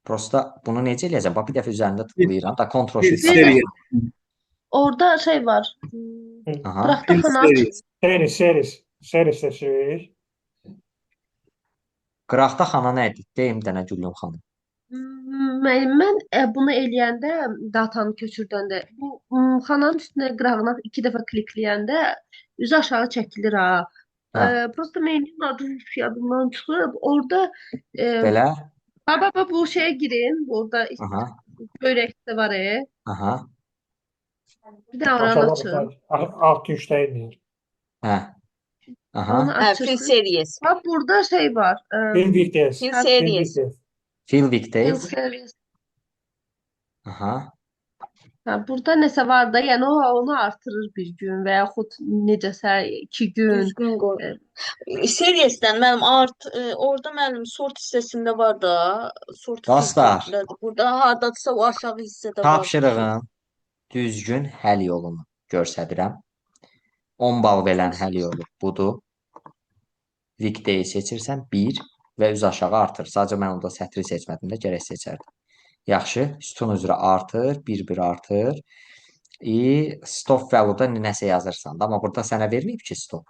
Prosta bunu necə eləyəcəm? Bax, bir dəfə üzərində tıklayıram da Ctrl Bir Shift. seriya. Orada şey var. Aha. Qıraqda Bir xana aç. series. Series, series, series seçirik. Qıraqda xana nə idi? Deyim dənə Güllüm xanım. Mən bunu eləyəndə, datanı köçürdəndə, bu xananın üstünə qırağına iki dəfə klikləyəndə üzü aşağı çəkilir ha. Hə. Prosta menünün adı yadımdan çıxıb. Orada Belə. ba, ba, bu şeyə girin. Burada Aha. böyrəkdə var. Aha. Bir də oranı Aşağıda açın. Alt tuşda deyir. Hə. Aha. Onu Hə, fill açırsınız. series. Bax burada şey var. Fill weekdays. Fill Fill series. weekdays. Fill Fill weekdays. series. Aha. Ha, burada nəsə var da, yəni o onu artırır bir gün və yaxud necəsə 2 gün. Düzgün qoy. Seriesdən mənim art orada mənim sort hissəsində var da. Sort Dostlar. filtrlədir. Burada hardadısa o aşağı hissədə var. Tapşırığın düzgün həll yolunu göstərirəm. 10 bal verən həll yolu budur. Weekday seçirsən 1 və üz aşağı artır. Sadəcə mən orada sətri seçmədim də, gərək seçərdim. Yaxşı, sütun üzrə artır, bir-bir artır. Stop value-da nəsə yazırsan da, amma burada sənə verməyib ki stop.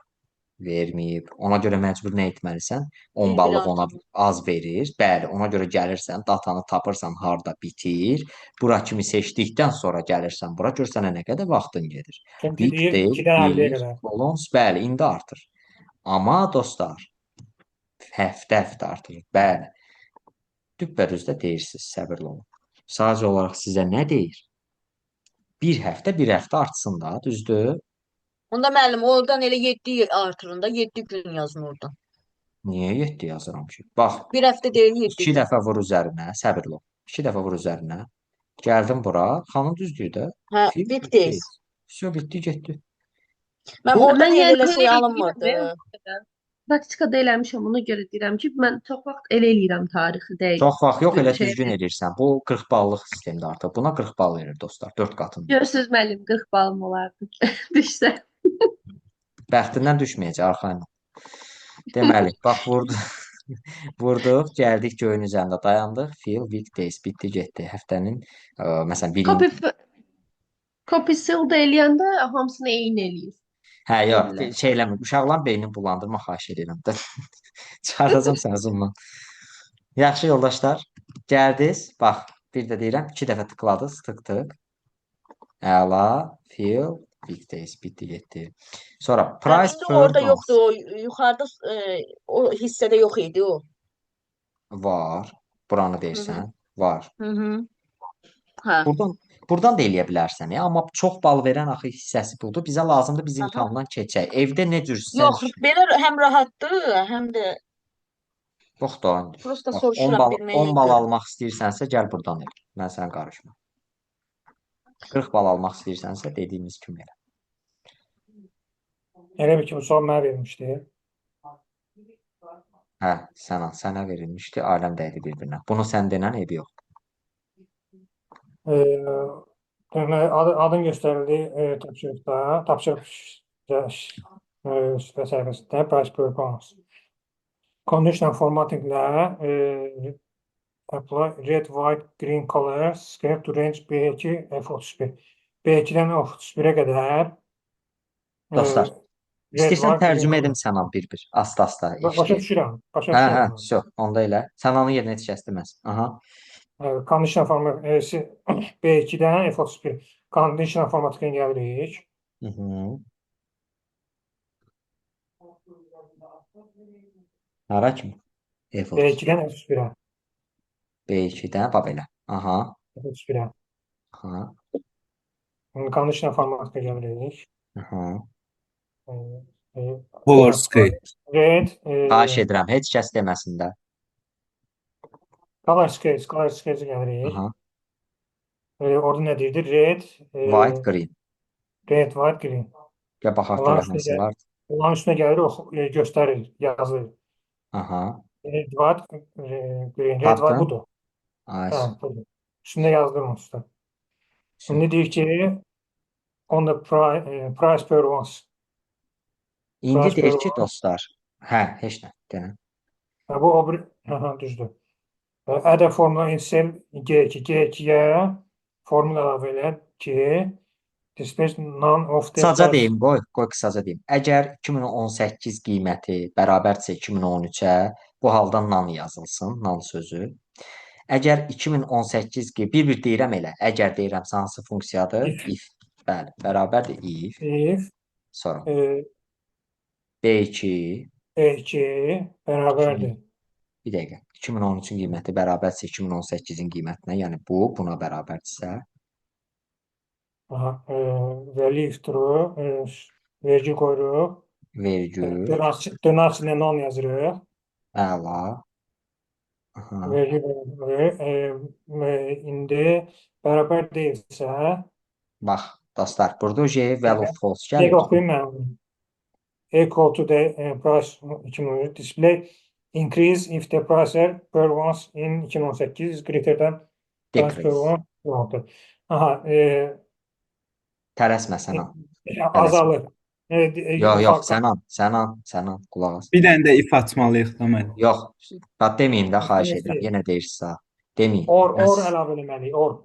Verməyib. Ona görə məcbur nə etməlisən? 10 Bir-bir ballıq ona artırır. az verir. Bəli, ona görə gəlirsən, datanı tapırsan harda bitir. Bura kimi seçdikdən sonra gəlirsən bura, gör sənə nə qədər vaxtın gedir. Çünki deyir Weekday 2-dən 50-yə 1, qədər. columns, bəli, indi artır. Amma dostlar, həftə-həftə artırır. Bəli. Düppədüz də deyirsiniz, səbirli olun. Sadəcə olaraq sizə nə deyir? Bir həftə, bir həftə artsın da, düzdür? Onda müəllim oradan elə 7 artırın da 7 gün yazın oradan. Niyə 7 yazıram ki? Bax, Bir həftə deyil 7 iki gün. dəfə vur üzərinə, səbirli ol. 2 dəfə vur üzərinə. Gəldim bura, xanım düz deyir də. Hə, Fill weekdays. weekdays. Vəsə, bitdi, getdi. Mən Bu oradan Mən elə yəni elə şey eləyirəm, alınmırdı. Praktikada eləmişəm, ona görə deyirəm ki, mən çox vaxt elə eləyirəm tarixi dəqiq. Çox vaxt yox, elə Şey, düzgün eləyirsən. Bu 40 ballıq sistemdir artıq. Buna 40 bal verir dostlar, 4 qatında. Görürsüz müəllim, 40 balım olardı düşsə. Bəxtindən düşməyəcək, arxayın ol. Deməli, bax vurdu. Vurduq, gəldik göyün üzərində dayandıq. Fill weekdays bitdi, getdi. Həftənin məsələn birinci Copy seal da eləyəndə hamısını eyni eləyir. Hə, yox, Ellər. şey eləmir. Uşaqların beynini bulandırma, xahiş edirəm də. Çıxardacağam səni Zoom-dan. Yaxşı yoldaşlar, gəldiniz. Bax, bir də deyirəm, 2 dəfə tıkladınız, tık tık. Əla, fill, weekdays, bitdi, getdi. Sonra price İndi per orada month yoxdur, o yuxarıda o hissədə yox idi o. Var. Buranı deyirsən, var. Hı -hı. Hə. Buradan da eləyə bilərsən, ya, amma çox bal verən axı hissəsi budur. Bizə lazımdır biz imtahandan keçək. Evdə nə cür sən Yox, belə həm rahatdır, həm də Yox da indi. prosta Bax, 10 soruşuram bal bilməyə 10 bal görə. almaq istəyirsənsə gəl burdan elə. Mən sənə qarışmam. 40 bal almaq istəyirsənsə dediyimiz kimi elə. Elə bil ki, bu sual mənə verilmişdi. Hə, sənə verilmişdi, aləm dəydi bir-birinə. Bunu sən denən eybi yox. Demək, adın göstərildiyi tapşırıqda, tapşırıq səhifəsində price per pound. Conditional formatting-lə apply red, white, green color, scale to range B2, F31. B2-dən F31-ə qədər Dostlar, red, istəyirsən white, green tərcümə color. edim sənə bir-bir, asta-asta Başa işləyək. düşürəm, başa Hə, hə, düşürəm. vəsə, onda elə. Sənanın yerinə heç kəs deməz. Aha. Conditional format B2-dən F31. Conditional formatting gəlirik. Hı -hı. Hara kimi? F31. B2-dən F31-ə. B2-dən, bax belə. Aha. F31-ə. Aha. Conditional formatting gəlirik. Aha. Color scale. Red, Xahiş edirəm, heç kəs deməsin də. Color scale, color scale gəlirik. Aha. Orada nə deyirdi? Red, White, green. Red, white, green. Gəl baxaq Onların görək üstünə hansı gəl var. Onların üstünə gəlir, göstərir, yazır. Aha. Red, white, green. Red, white Tapdın? budur. Ay, Hə, budur. Üstündə yazdırma usta. İndi deyir ki, on the price per ounce. İndi Price deyir per ki, ounce. dostlar, hə, heç nə, denə. Hə, bu o bir, hə, düzdür. Add a formula in cell G2. G2-yə formula əlavə elə ki, display none of the Qısaca price. deyim, qoy qısaca deyim. Əgər 2018 qiyməti bərabərdirsə 2013-ə, bu halda none yazılsın, none sözü. Əgər 2018 bir-bir deyirəm elə, əgər deyirəm hansı funksiyadır? If. If. Bəli, bərabərdir if. If, Sonra B2 B2 bərabərdir. Bir dəqiqə. 2013-ün qiyməti bərabərdirsə 2018-in qiymətinə, yəni bu buna bərabərdirsə, Aha, value if true, vergül qoyuruq. Vergül, Dırnaq içində none yazırıq. Əla. Aha. Vergül qoyuruq. İndi bərabər deyilsə, Bax, dostlar, burada J value false Dəqiq gəlir. oxuyum mən. Equal to the price 2013 display increase if the price per ounce in 2018 is greater than price per Decrease. ounce 2016. Aha, Tələsmə Sənan. Azalır. Yox, yox, Sənan, Sənan, Sənan, qulaq as. Bir dənə də if açmalıyıq da mən. Yox, bax deməyin də, xahiş edirəm. Nesi? Yenə deyirsinizsə, deməyin. Or, Mən or əlavə eləməliyik, or.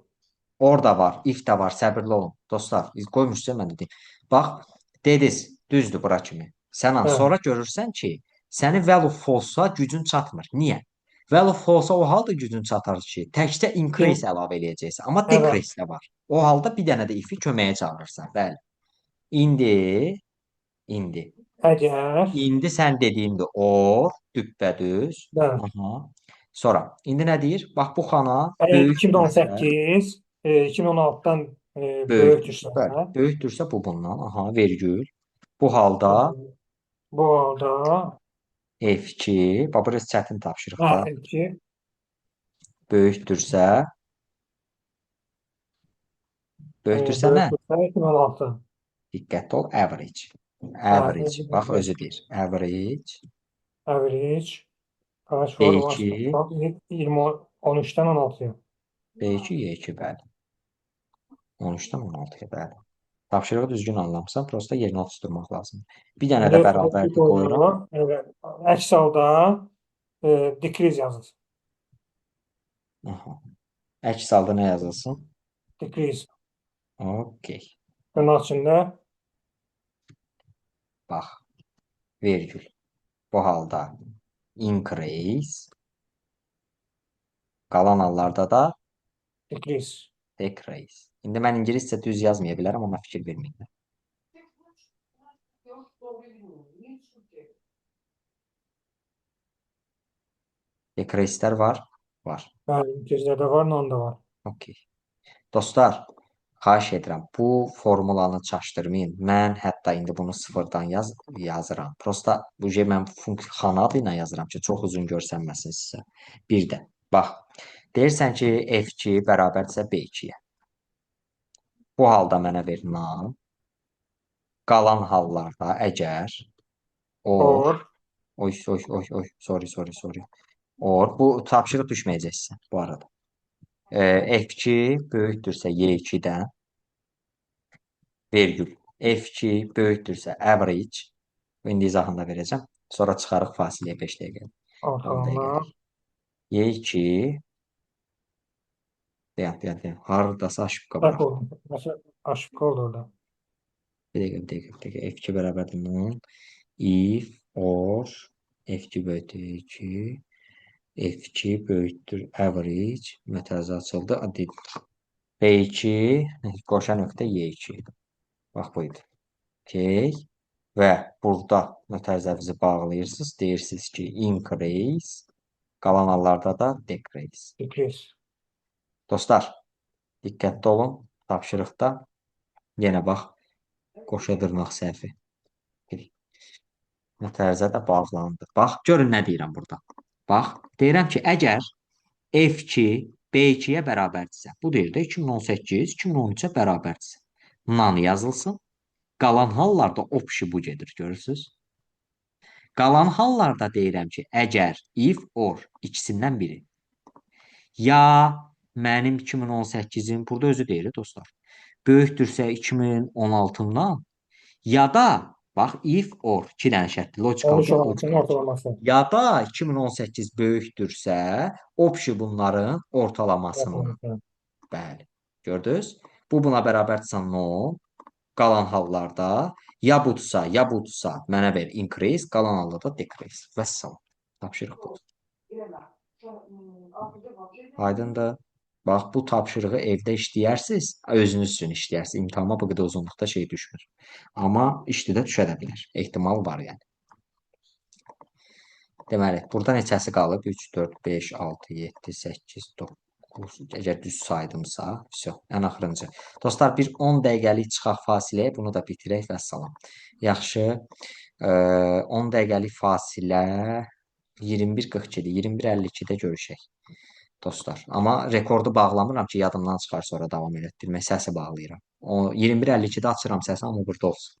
Or da var, if də var, səbirli olun. Dostlar, qoymuşsunuz, mən də deyim. Bax, dediniz, düzdür bura kimi. Sənan, sonra görürsən ki, səni value false-a gücün çatmır. Niyə? Value false-a o halda gücün çatar ki, təkcə increase əlavə eləyəcəksən. Amma decrease də var. O halda bir dənə də if-i köməyə çağırırsan. Bəli. İndi. Əgər İndi sən dediyində or, düppədüz. Aha. Sonra, indi nə deyir? Bax, bu xana Əgər böyükdürsə, 2018, 2016-dan böyükdürsə, Bəli, böyükdürsə bu bundan. Aha, vergül. Bu halda bu halda F2, bax burası çətin tapşırıqda. F2 Böyükdürsə, böyükdürsə nə? Böyükdürsə 2016. Diqqətli ol, average. Average. Bax, özü deyir. Average. Average. Price for B2. 13-dən 16-ya. B2, Y2, bəli. 13-dən 16-ya, bəli. Tapşırığı düzgün anlamısan, prosta yerinə oturtdurmaq lazımdır. Bir dənə də bərabərdir qoyuram. Evet. Əks halda decrease yazılsın. Aha. Əks halda nə yazılsın? Decrease. Okey. Dırnaq içində Bax, vergül. Bu halda increase. Qalan hallarda da Decrease. Decrease. İndi mən ingiliscə düz yazmaya bilərəm, amma fikir verməyin. Decrease-lər var? Var. Bəli, integerdə də var, none da var. Okey. Dostlar, xahiş edirəm, bu formulanı çaşdırmayın. Mən hətta indi bunu sıfırdan yazıram. Prosta bu mən xana adı ilə yazıram ki, çox uzun görsənməsin sizə. Bir də, bax, deyirsən ki, F2 bərabərdirsə B2-yə. Bu halda mənə ver none. Qalan hallarda əgər or, Or. oy, oy, oy, oy, sorry, sorry, sorry. Or, bu tapşırıq düşməyəcək sizə bu arada. F2 böyükdürsə Y2-dən, vergül, F2 böyükdürsə average, indi izahını da verəcəm. Sonra çıxarıq fasiləyə 5 dəqiqə, 10 Ortalama. dəqiqəlik. Y2, dayan, dayan, dayan, haradasa aşıbqa var. Səhv oldu. Məsələn, aşıbqa oldu orada. Bir dəqiqə, bir dəqiqə, bir dəqiqə. F2 bərabərdir none. If, or, F2 böyükdür 2, F2 böyükdür average, mötərizə açıldı. B2, qoşa nöqtə Y2. Bax bu idi. Okay. Və burada mötərizənizi bağlayırsınız. Deyirsiniz ki, increase, qalan hallarda da decrease. Decrease. Dostlar, diqqətli olun. Tapşırıqda yenə bax, qoşa dırnaq səhvi. Mötərizə də bağlandı. Bax, görün nə deyirəm burada. Bax, deyirəm ki, əgər F2 B2-yə bərabərdirsə, bu deyir də 2018 2013-ə bərabərdirsə, none yazılsın. Qalan hallarda option bu gedir, görürsünüz. Qalan hallarda deyirəm ki, əgər if or ikisindən biri ya mənim 2018-in, burada özü deyir dostlar, böyükdürsə 2016-dan ya da bax if or iki dənə şərtdir. Logical 13 bir 16-nın logical. ortalaması. Ya da 2018 böyükdürsə option bunların ortalamasından. Ortalaması. Bəli. Gördünüz? Bu buna bərabərdirsə no. Qalan hallarda ya budursa, ya budursa mənə ver increase, qalan hallarda decrease. Vəssalam. Tapşırıq budur. Aydındır. Bax, bu tapşırığı evdə işləyərsiniz, özünüz üçün işləyərsiniz. İmtahana bu qədər uzunluqda şey düşmür. Amma işdə də düşə də bilər. Ehtimal var yəni. Deməli, burada neçəsi qalıb? 3, 4, 5, 6, 7, 8, 9. Əgər düz saydımsa, vəsyo, ən axırıncı. Dostlar, bir 10 dəqiqəlik çıxaq fasiləyə, bunu da bitirək vəssalam. Yaxşı, 10 dəqiqəlik fasilə 21:42-dir. 21:52-də görüşək. Dostlar, amma rekordu bağlamıram ki, yadımdan çıxar sonra davam elətdirmək, səsi bağlayıram. O 21:52-də açıram səsi, amma burada olsun.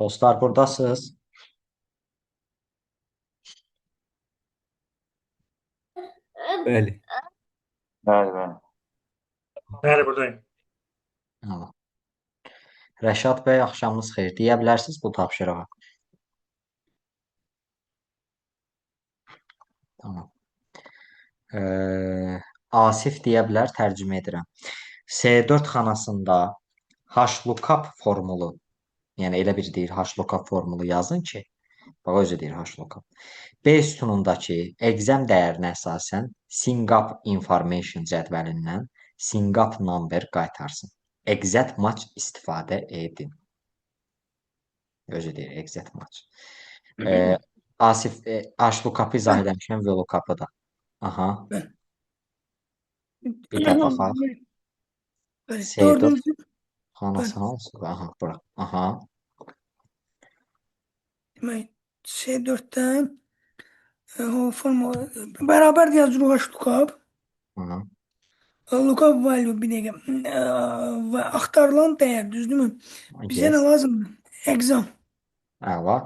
Dostlar, buradasınız. Bəli. Bəli, bəli. Bəli, buradayım. Tamam. Rəşad bəy, axşamınız xeyir. Deyə bilərsiniz bu tapşırığı. Tamam. Asif deyə bilər, tərcümə edirəm. S4 xanasında HLOOKUP formulu, yəni elə bir deyir HLOOKUP formulu yazın ki, bax özü deyir HLOOKUP. B sütunundakı exam dəyərinə əsasən SINGAP information cədvəlindən SINGAP number qaytarsın. Exact match istifadə edin. Özü deyir exact match. Asif, HLOOKUP-ı izah eləmişəm, VLOOKUP-ı da. Aha. Bəli. Bir də baxaq. Bəli, S4 dördüncü, xanası hansı? Aha, bura. Aha. Demək, C4-dən o formula bərabər yazırıq HLOOKUP. Aha. Lookup value bir dəqiqə. Və axtarılan dəyər, düzdürmü? Bizə nə Yes. lazımdır? Exam. Əla.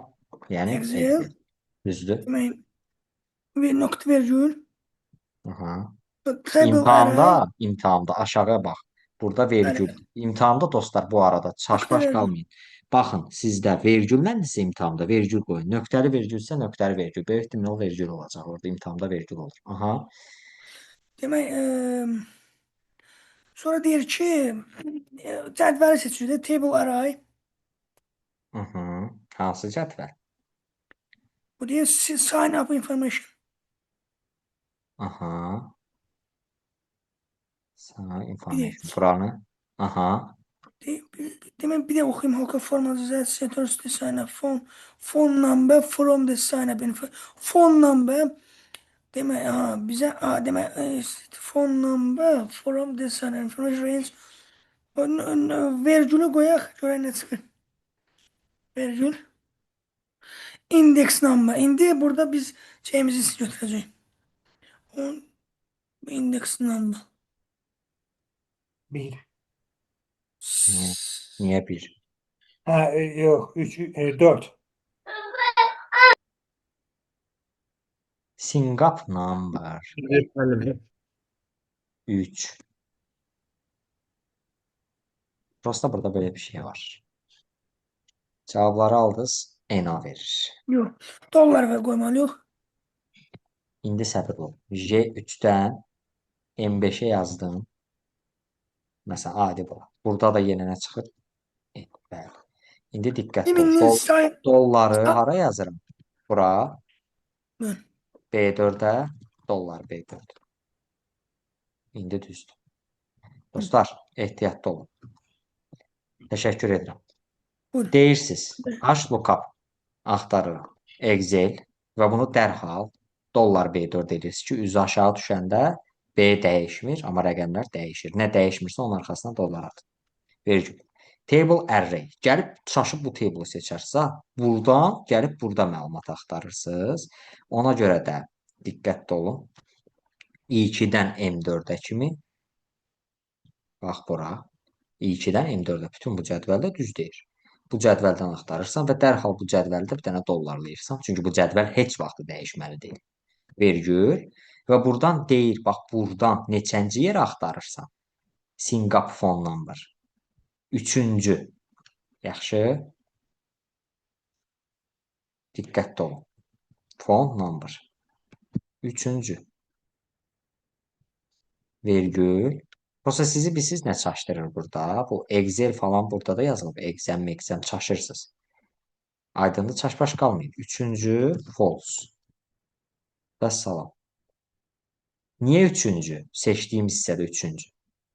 Yəni Excel. Excel. Düzdür. Demək, bir nöqtə virgül. Aha. Table İmtahanda, array. imtahanda aşağıya bax. Burada vergül. Bəli. İmtahanda dostlar bu arada çaşbaş Nöqtə vergül. qalmayın. Baxın, sizdə vergülləndirsə imtahanda vergül qoyun. Nöqtəli vergülsə nöqtəli vergül. Böyük ehtimal vergül olacaq orada imtahanda vergül olur. Aha. Demək, sonra deyir ki, cədvəli seçirik. Table array. Hı. Hansı cədvəl? Bu deyir sign up information. Aha. Sana Bir information. Buranı. Aha. Demək, bir də oxuyum. HLOOKUP formula that settles the sign up phone number from the sign up info. Phone number demək, ha, bizə ha, demək, phone number from the sign up information range. Vergülü qoyaq, görək nə çıxır. Vergül. Index number. İndi burada biz şeyimizi götürəcəyik. On index number. 1. Niyə, niyə bir? Hə, yox, 3, 4. Singap number Evet, müəllim. 3. Prosta burada böyle bir şey var. Cavabları aldınız, NA verir. Yox. Dollar və qoymalıyıq. İndi səbir ol. J3-dən M5-ə yazdım. Məsələn, adi bura. Burada da yenə nə çıxır? Bəli. İndi diqqətli ol. İndi Dolları hara yazıram? Bura. Bəli. B4-ə dollar B4. İndi düzdür. Dostlar, ehtiyatlı olun. Təşəkkür edirəm. Buyurun. Deyirsiniz, HLOOKUP axtarıram. Excel və bunu dərhal dollar B4 edirsiniz ki, üzü aşağı düşəndə B dəyişmir, amma rəqəmlər dəyişir. Nə dəyişmirsə onun arxasına dollar atın. Vergül. Table array. Gəlib çaşıb bu table'ı seçərsə, buradan gəlib burada məlumat axtarırsınız. Ona görə də diqqətli olun. I2-dən M4-ə kimi. Bax bura. I2-dən M4-ə. Bütün bu cədvəldə düz deyir. Bu cədvəldən axtarırsan və dərhal bu cədvəldə bir dənə dollarlayırsan. Çünki bu cədvəl heç vaxt dəyişməli deyil. Vergül və buradan deyir, bax buradan neçənci yer axtarırsan? Singap phone number. Üçüncü. Yaxşı. Diqqətli olun. Phone number. Üçüncü. Vergül. Prosta sizi bilsiz nə çaşdırır burada? Bu Excel falan burada da yazılıb. Excel, Excel çaşırsınız. Aydındır, çaşbaş qalmayın. Üçüncü false. Vəssalam. Niyə üçüncü? Seçdiyim hissədə üçüncü.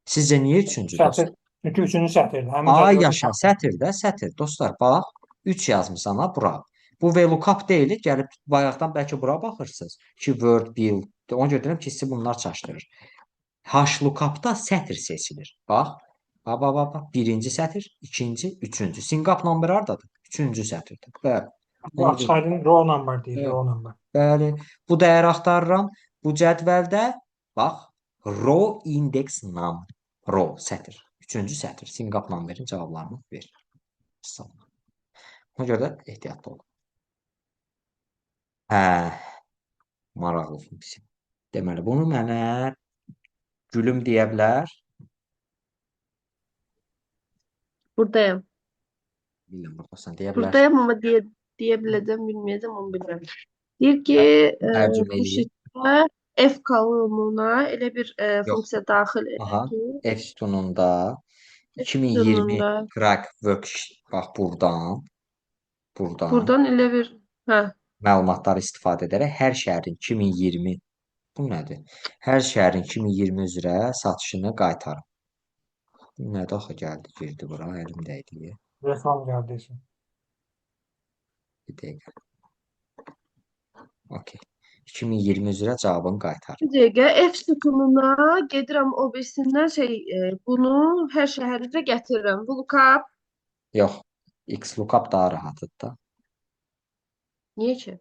Sizcə niyə üçüncü dostlar? Sətir. Çünki üçüncü sətirdir. Həmin Ay cədvəldə yaşa, sətir də, sətir. Dostlar, bax, 3 yazmısan ha bura. Bu VLOOKUP deyil, gəlib bayaqdan bəlkə bura baxırsınız ki, Word, Bill. Ona görə deyirəm ki, sizi bunlar çaşdırır. HLOOKUP-da sətir seçilir. Bax, bax, bax, bax, bax. Birinci sətir, ikinci, üçüncü. Singap number hardadır? Üçüncü sətirdir. Bəli. Ona Açıq aydın row number deyir, Evet. row number. Bəli. Bu dəyəri axtarıram. Bu cədvəldə bax, row index num. Row sətir. Üçüncü sətir. Singap numberin cavablarını ver. Salam. Ona görə də ehtiyatlı olun. Hə, maraqlı funksiya. Deməli, bunu mənə Gülüm deyə bilər. Buradayım. Bilmirəm, buradasan deyə bilər. Buradayım amma deyə biləcəm, bilməyəcəm, onu bilmirəm. Deyir ki, Tərcümə bu eləyim. şəkildə F kolonuna elə bir Yox. funksiya daxil elə Aha. ki, F sütununda F 2020 sütununda crack worksheet bax buradan buradan elə bir hə məlumatları istifadə edərək hər şəhərin 2020 bu nədir? Hər şəhərin 2020 üzrə satışını qaytarın. Bu nədir axı gəldi, girdi bura, əlim dəydi. Reklam gəldi deyəsən. Bir dəqiqə. Okey. 2020 üzrə cavabını qaytar. Bir dəqiqə F sütununa gedirəm o birisindən şey bunu hər şəhər üzrə gətirirəm. VLOOKUP Yox. XLOOKUP daha rahatıdır da. niyə ki?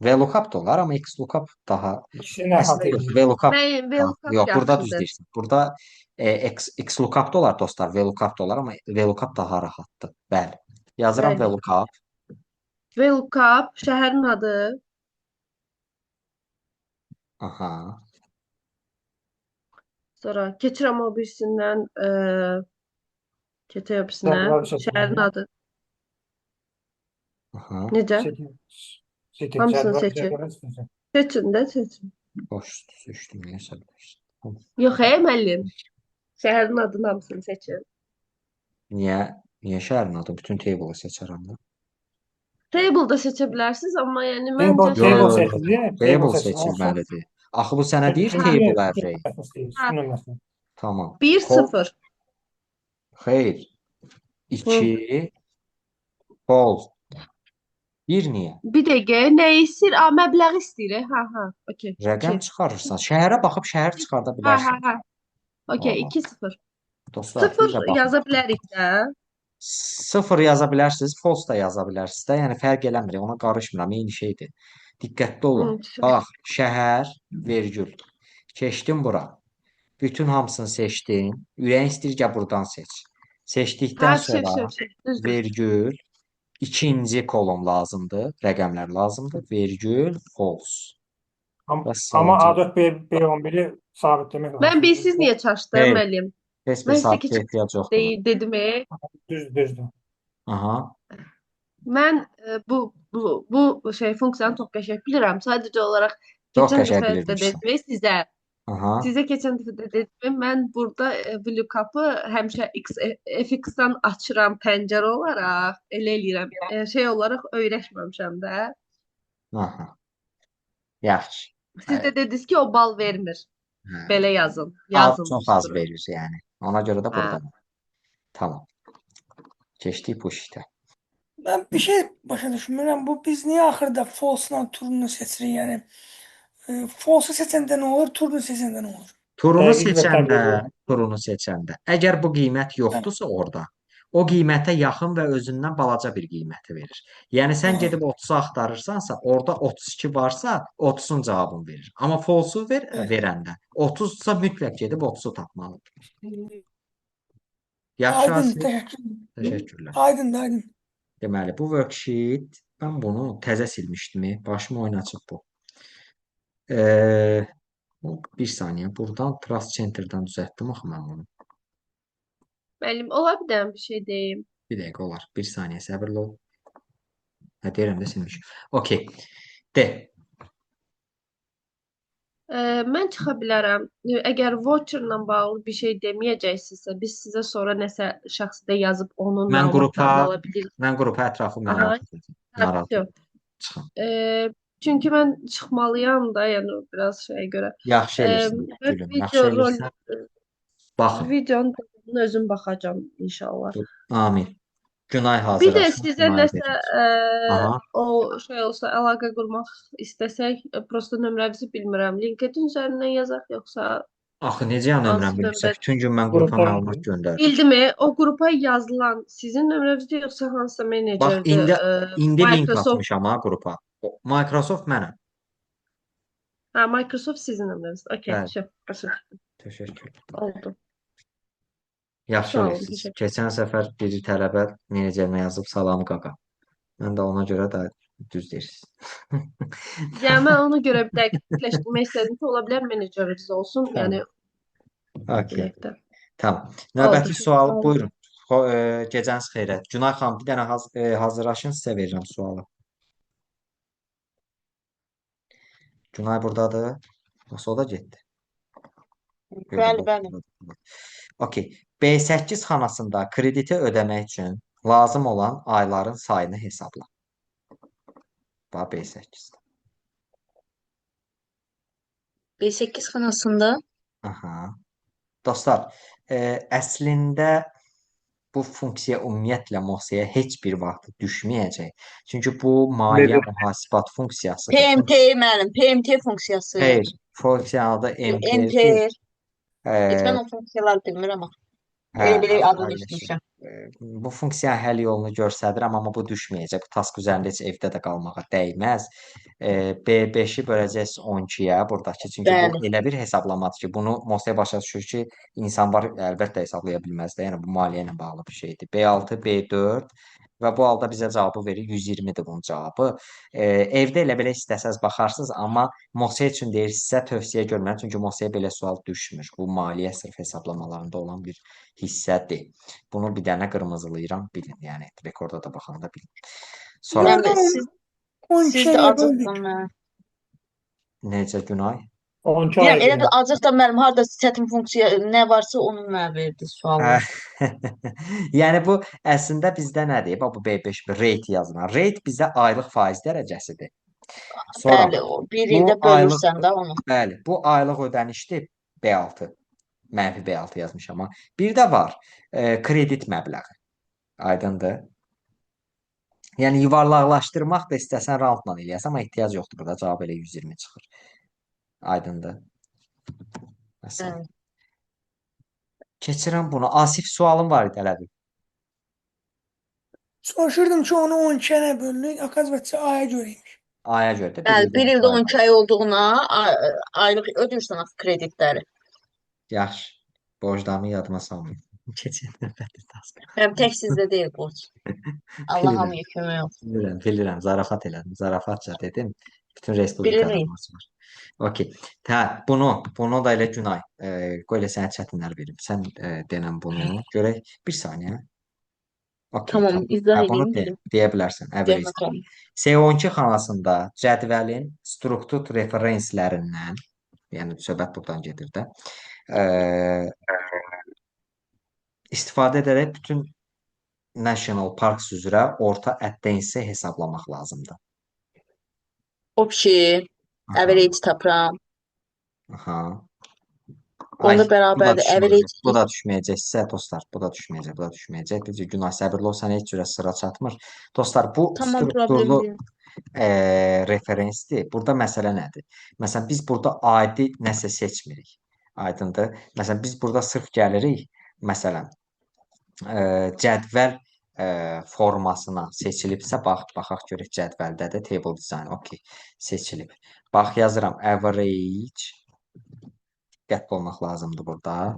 VLOOKUP da olar, amma XLOOKUP daha İkisini əhatə əslində yox, edir. VLOOKUP Mən VLOOKUP yox, burada düz yaxşıdır. deyirsən. Burada XLOOKUP da olar dostlar, VLOOKUP da olar, amma VLOOKUP daha rahatdır. Bəli. Yazıram Bəli. VLOOKUP. VLOOKUP şəhərin adı. Aha. Sonra keçirəm o birisindən keçək o birisinə. Cədvəl Şəhərin seçin. adı. Aha. Necə? Seçin. Seçin. Hamısını Cədvəl, seçin. cədvəl seçin. Seçin də seçin. Boş seçdim, niyə səbirləşdim? Yox, ey müəllim. Şəhərin adını hamısını seçin. Niyə? Niyə şəhərin adı? Bütün table-ı seçərəm də. Table da seçə bilərsiniz, amma yəni Table, məncə Yox, table yox, yox. seçilir. Table Table seçilir. seçilməlidir. Axı bu sənə deyir Çünki table array. Sütun nömrəsi. Tamam. Kol 1-0. xeyr. 2 kol. 1 niyə? Bir dəqiqə, nə istəyir? A, məbləğ istəyir. Hə, hə. Okey. Rəqəm 2. çıxarırsan. Şəhərə baxıb şəhər çıxarda Hə, hə, bilərsən. hə. Okey, Valla. 2-0. Dostlar, bir 0 də baxın. yaza bilərik də. 0 yaza bilərsiniz, false da yaza bilərsiniz də. Yəni fərq eləmir. Ona qarışmıram. Eyni şeydir. Diqqətli olun. Bax, şəhər, vergül. Keçdim bura. Bütün hamısını seçdim. Ürəyin istəyir ki, buradan seç. Seçdikdən Hə, şey, sonra şey, şey. Düzdür. vergül ikinci kolon lazımdır. Rəqəmlər lazımdır. Vergül false. Amma, Vəssalam. amma A4, B, B11-i sabitləmək Mən lazımdır. bilsiz niyə çaşdım, Xeyr. müəllim? Heç bir Mən sizə sabitə keçən ehtiyac yoxdur. dedim. Düzdür, düzdür. Aha. Mən bu şey funksiyanı çox qəşəng bilirəm. Sadəcə olaraq Çox keçən qəşəng dəfə də bilirmişsən. dedim sizə. Aha. Sizə keçən dəfə də dedim, mən burada VLOOKUP-ı həmişə FX-dən açıram pəncərə olaraq, elə eləyirəm. Şey olaraq öyrəşməmişəm də. Aha. Yaxşı. Siz də dediniz ki, o bal vermir. Hə. Belə yazın. Az, Yazın çox az düsturu. verir yəni. Ona görə də Hə. burada. Tamam. Keçdik bu işdə. Ben bir şey başa düşmürəm. Bu biz niye axırda false-la true-nu seçirik? Yəni false-u seçəndə nə olur, true-nu seçəndə nə olur? True-nu Dəqiq və seçəndə, təbii. true-nu seçəndə, əgər bu qiymət yoxdursa orada, o qiymətə yaxın və özündən balaca bir qiyməti verir. Yəni sən gedib 30-u axtarırsansa, orada 32 varsa, 30-un cavabını verir. Amma false-u verəndə 30-sa mütləq gedib 30-u tapmalıdır. Yaxşı, Aydın, Asif. təşəkkür. Təşəkkürlər. Aydın, aydın. Deməli, bu worksheet, mən bunu təzə silmişdim. Başım oynaçıq bu. Bu bir saniyə. Buradan Trust Center'dan düzəltdim axı mən bunu. Müəllim, ola bir dənə bir şey deyim. Bir dəqiqə olar. Bir saniyə səbirli ol. Hə, deyirəm də silmişim. Okey. De. Mən çıxa bilərəm. Əgər voucherla bağlı bir şey deməyəcəksinizsə, biz sizə sonra nəsə şəxsidə yazıb onun Mən qrupa məlumatlarını ala bilirik. mən qrupa ətraflı Aha, məlumat atacağam. hə, Narahat vəsyo. olma. Çıxın. Çünki mən çıxmalıyam da, yəni biraz şeyə görə. Yaxşı elirsən, Və gülüm. Yaxşı video rol elirsən. Baxın. videonun davamını özüm baxacağam inşallah. Amin. Günay Bir də hazırlaşın. sizə Günay nəsə verəcək. Aha. o şey olsa əlaqə qurmaq istəsək, prosta nömrənizi bilmirəm. LinkedIn üzərindən yazaq yoxsa Axı necə yəni nömrəm hansı bilmirsən? nömrə? Bütün gün mən qrupa Qrupdan məlumat göndərirəm. Bildim, o qrupa yazılan sizin nömrənizdir yoxsa hansısa Bax menecerdir? indi link Microsoft. atmışam ha qrupa. Microsoft mənəm. Ha, Microsoft sizin nömrənizdir. Okey, Bəli. vəsyo, başa düşdüm. Təşəkkür. Oldu. Yaxşı Sağ olun, eləyirsiniz. təşəkkür. Keçən səfər bir tələbə menecərimə yazıb salam qaqa. Mən də ona görə də düz deyirsiniz. Yəni mən ona görə bir dəqiqləşdirmək istədim ki, ola bilər meneceriniz olsun. Tamam. Yəni Okey. bilək də. Tamam. Növbəti Oldu. sual Sağ olun. buyurun. Gecəniz xeyrə. Günay xanım, bir dənə hazırlaşın, sizə verirəm sualı. Günay buradadır. Yoxsa o da getdi? Yox, Bəli, bu- bəli. Okey. B8 xanasında krediti ödəmək üçün lazım olan ayların sayını hesabla. Bax B8-də. B8 xanasında Aha. Dostlar, əslində bu funksiya ümumiyyətlə Mosaya heç bir vaxt düşməyəcək. Çünki bu maliyyə mühasibat funksiyasıdır. PMT müəllim, PMT funksiyası. Xeyr, funksiyanın adı MPR-dir. MPR. Heç mən E, o funksiyaları bilmirəm axı. hə, Elə belə adını aydınlaşır. eşitmişəm. Bu funksiyanın həll yolunu göstərirəm, amma bu düşməyəcək. Bu task üzərində heç evdə də qalmağa dəyməz. B5-i böləcəksiniz 12-yə buradakı. Çünki bu Bəli. elə bir hesablamadır ki, bunu Mosaya başa düşür ki, insan var əlbəttə hesablaya bilməz də. Yəni bu maliyyə ilə bağlı bir şeydir. B6, B4 və bu halda bizə cavabı verir. 120-dir bunun cavabı. Evdə elə belə istəsəz baxarsınız, amma Mosaya üçün deyir sizə tövsiyə görmürəm. Çünki Mosaya belə sual düşmür. Bu maliyyə sırf hesablamalarında olan bir hissədir. Bunu bir dənə qırmızılayıram, bilin. Yəni rekorda da baxanda bilin. Sonra Müəllim, siz 12 də nəyə acıqdan böldük? mənim. necə Günay? 12 Deyirəm, ay elə deyirəm. bir acıqdan müəllim harda çətin funksiya nə varsa onu mənə verdi sualı. Yəni bu əslində bizdə nədir? Bax bu B5 bir rate yazılan. Rate bizdə aylıq faiz dərəcəsidir. Sonra Bəli, o bir bu ildə aylıq bölürsən də onu. bəli, bu aylıq ödənişdir B6. Mənfi B6 yazmışam amma. Bir də var kredit məbləği. Aydındır? Yəni yuvarlaqlaşdırmaq da istəsən roundla eləyəsən, amma ehtiyac yoxdur burada. Cavab elə 120 çıxır. Aydındır? Məsələn. Bəli. Keçirəm bunu. Asif sualım var idi elə bir. Soruşurdum ki, onu 12-yə nə böldük? Оказывается, aya görəymiş. Aya görə də bir Bəli, ildə bir 12 ildə ay. 12 ay olduğuna aylıq ödəyirsən axı kreditləri. Yaxşı. Borclarımı yadıma salmayın. Keçin növbəti task. Mənim tək sizdə deyil borc. Allah Bilirəm, hamıya kömək olsun. bilirəm, bilirəm. Zarafat elədim. Zarafatca dedim. Bütün respublikada Bilirik. borc var. Okey. Hə, bunu da elə Günay. Qoy elə sənə çətinlər verim. Sən denən bunu. Görək. Bir saniyə. Okey, Tamam, tamam. izah Hə, bunu edeyim bilim. deyə bilərsən. Average. Deyəməcəm. S12 xanasında cədvəlin struktur referenslərindən, yəni söhbət buradan gedir də, istifadə edərək bütün National Parks üzrə orta attendance hesablamaq lazımdır. Okey. Aha, Average tapıram. aha. Ay, Onda bu da bərabərdir. düşməyəcək. Average Bu da düşməyəcəksə, dostlar, bu da düşməyəcək, bu da düşməyəcək. Necə Günay səbirli ol, sənə heç cürə sıra çatmır. Dostlar, bu tamam problem strukturlu deyil. referensdir. Burada məsələ nədir? Məsələn, biz burada adi nəsə seçmirik. Aydındır? Məsələn, biz burada sırf gəlirik, məsələn, cədvəl formasına seçilibsə, bax, baxaq görək cədvəldə də table design, okey, seçilib. Bax, yazıram average, diqqətli olmaq lazımdır burada.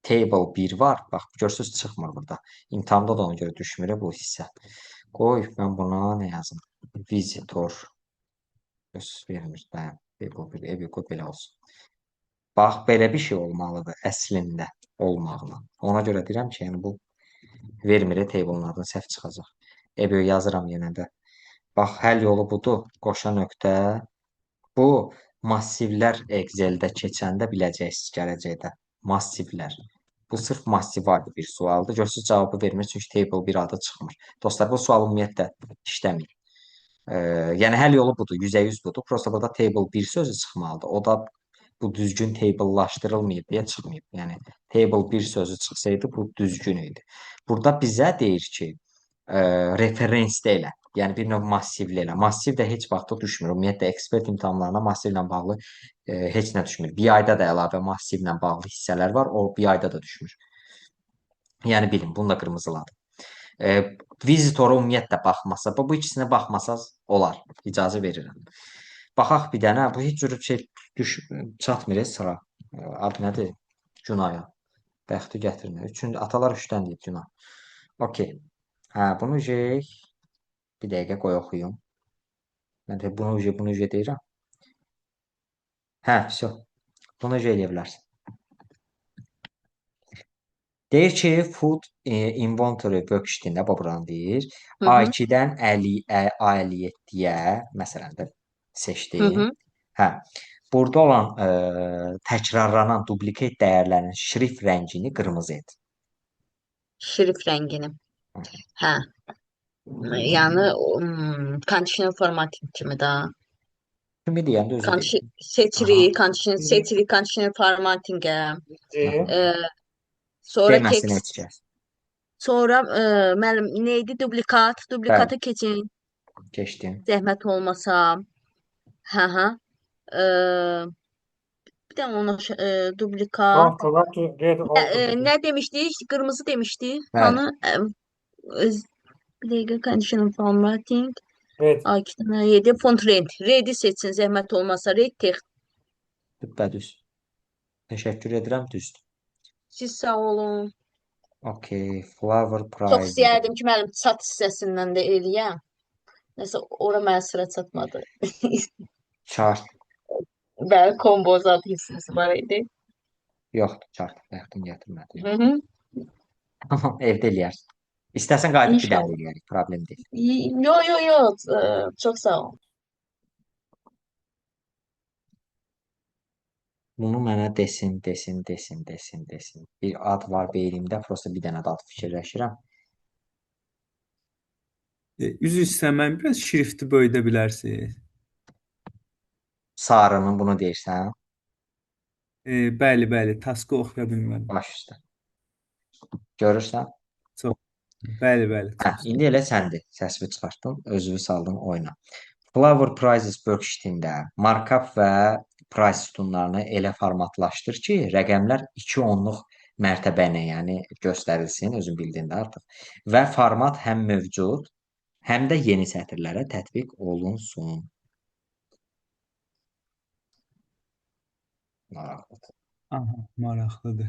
Table 1 var. Bax, görürsünüz çıxmır burada. İmtahanda da ona görə düşmür bu hissə. Qoy, mən buna nə yazım? Visitor. Göz vermir. Dayan. Table 1, evi qoy belə olsun. Bax, belə bir şey olmalıdır əslində olmaqla. Ona görə deyirəm ki, yəni bu vermir table-ın adını səhv çıxacaq. Evi yazıram yenə də. Bax, həll yolu budur. Qoşa nöqtə. Bu massivlər Excel-də keçəndə biləcəksiniz gələcəkdə. Massivlər. Bu sırf massiv aid bir sualdır. Görürsünüz cavabı vermir çünki table 1 adı çıxmır. Dostlar, bu sual ümumiyyətlə işləmir. Yəni həll yolu budur, 100% budur. Prosta burada table 1 sözü çıxmalıdır. O da bu düzgün tablelaşdırılmayıb deyə çıxmayıb. Yəni table 1 sözü çıxsaydı bu düzgün idi. Burada bizə deyir ki, referensdə elə. Yəni bir növ massivli elə. Massiv də heç vaxt da düşmür. Ümumiyyətlə ekspert imtahanlarına massivlə bağlı heç nə düşmür. BI-da da əlavə massivlə bağlı hissələr var. O BI-da da düşmür. Yəni bilin, bunu da qırmızıladım. Visitora ümumiyyətlə baxmasa, bu ikisinə baxmasaz olar. İcazə verirəm. Baxaq bir dənə. Bu heç cür şey çatmır sıra. Ad nədir? Günaya. Bəxti gətirmir. Üçüncü, atalar üçdən deyib Günay. Okey. Hə, bunu jey. Bir dəqiqə qoy oxuyum. Mən də bunu deyirəm. Hə, vəsə. Bunu eləyə bilərsən. Deyir ki, food inventory worksheet-ində bu buranı deyir. Hı hı. A2-dən 50 A57-yə məsələn də Hı seçdim. hı. Hə. Burada olan təkrarlanan duplicate dəyərlərinin şrift rəngini qırmızı et. Şrift rəngini. Hə. Yəni conditional formatting kimi də. Kimi deyəndə özü deyir. Condition seçirik, condition seçirik, conditional formatting-ə. C. Sonra Deməsini text, seçeceğiz. sonra müəllim nə idi? Duplikat, Bəli, duplikata keçin. keçdim. Zəhmət olmasa. Hə, hə. Bir də ona duplikat. Don't forget to read all Nə demişdik? Qırmızı demişdik. Bəli. Hanı bir dəqiqə conditional formatting. Red. A2 dənə 7 font red. Red'i seçin zəhmət olmasa. Red text. Düppədüz. Təşəkkür edirəm, düzdür. Siz sağ olun. Okay, flower Çox price. istəyərdim ki, müəllim chat hissəsindən də eləyəm. Nəsə ora mənə sıra çatmadı. Chart Bəli, combo zad hissəsi var idi. yoxdur, chart. Bəxtin gətirmədi. Hı -hı. Tamam, evdə eləyərsən. İstəsən qayıdıb bir dənə İnşallah. də eləyərik, problem deyil. Yo, yo, yo. Çox sağ olun. Bunu mənə desin, desin, desin, desin, desin. Bir ad var beynimdə, prosta bir dənə də ad fikirləşirəm. Üzr istəyirəm, mən biraz şrifti böyüdə bilərsiniz. Sarının bunu deyirsən, Bəli, bəli, taskı oxuya bilmədim. baş üstə. Görürsən? Çox. Bəli, bəli, Hə, çox. indi elə səndir. Səsini çıxartdın, özünü saldın oyuna. Flower Prices worksheet-ində markup və price sütunlarını elə formatlaşdır ki, rəqəmlər 2 onluq mərtəbə ilə, yəni göstərilsin, özün bildiyində artıq. Və format həm mövcud, həm də yeni sətirlərə tətbiq olunsun. Maraqlıdır. Aha, maraqlıdır.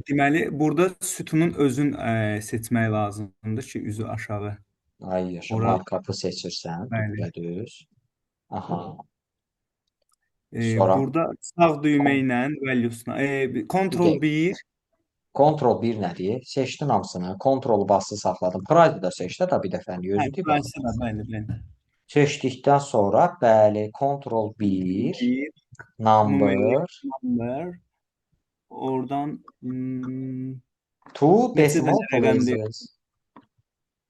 Deməli, burada sütunun özün seçmək lazımdır ki, üzü aşağı. Ay yaşa, Ora, markup'ı seçirsən, bəli. düppədüz. Aha, sonra Burada sağ düymə ilə values-una, bir Ctrl dəqiqə. 1, Ctrl 1 nədir? Seçdin hamısını. Ctrl bası saxladın. Price da seçdi da bir dəfə hə, özü deyib axı. price-ı da, bəli, bəli. Seçdikdən sonra bəli, Ctrl 1 1, number numeric number, oradan to neçə decimal dənə rəqəmdir? places.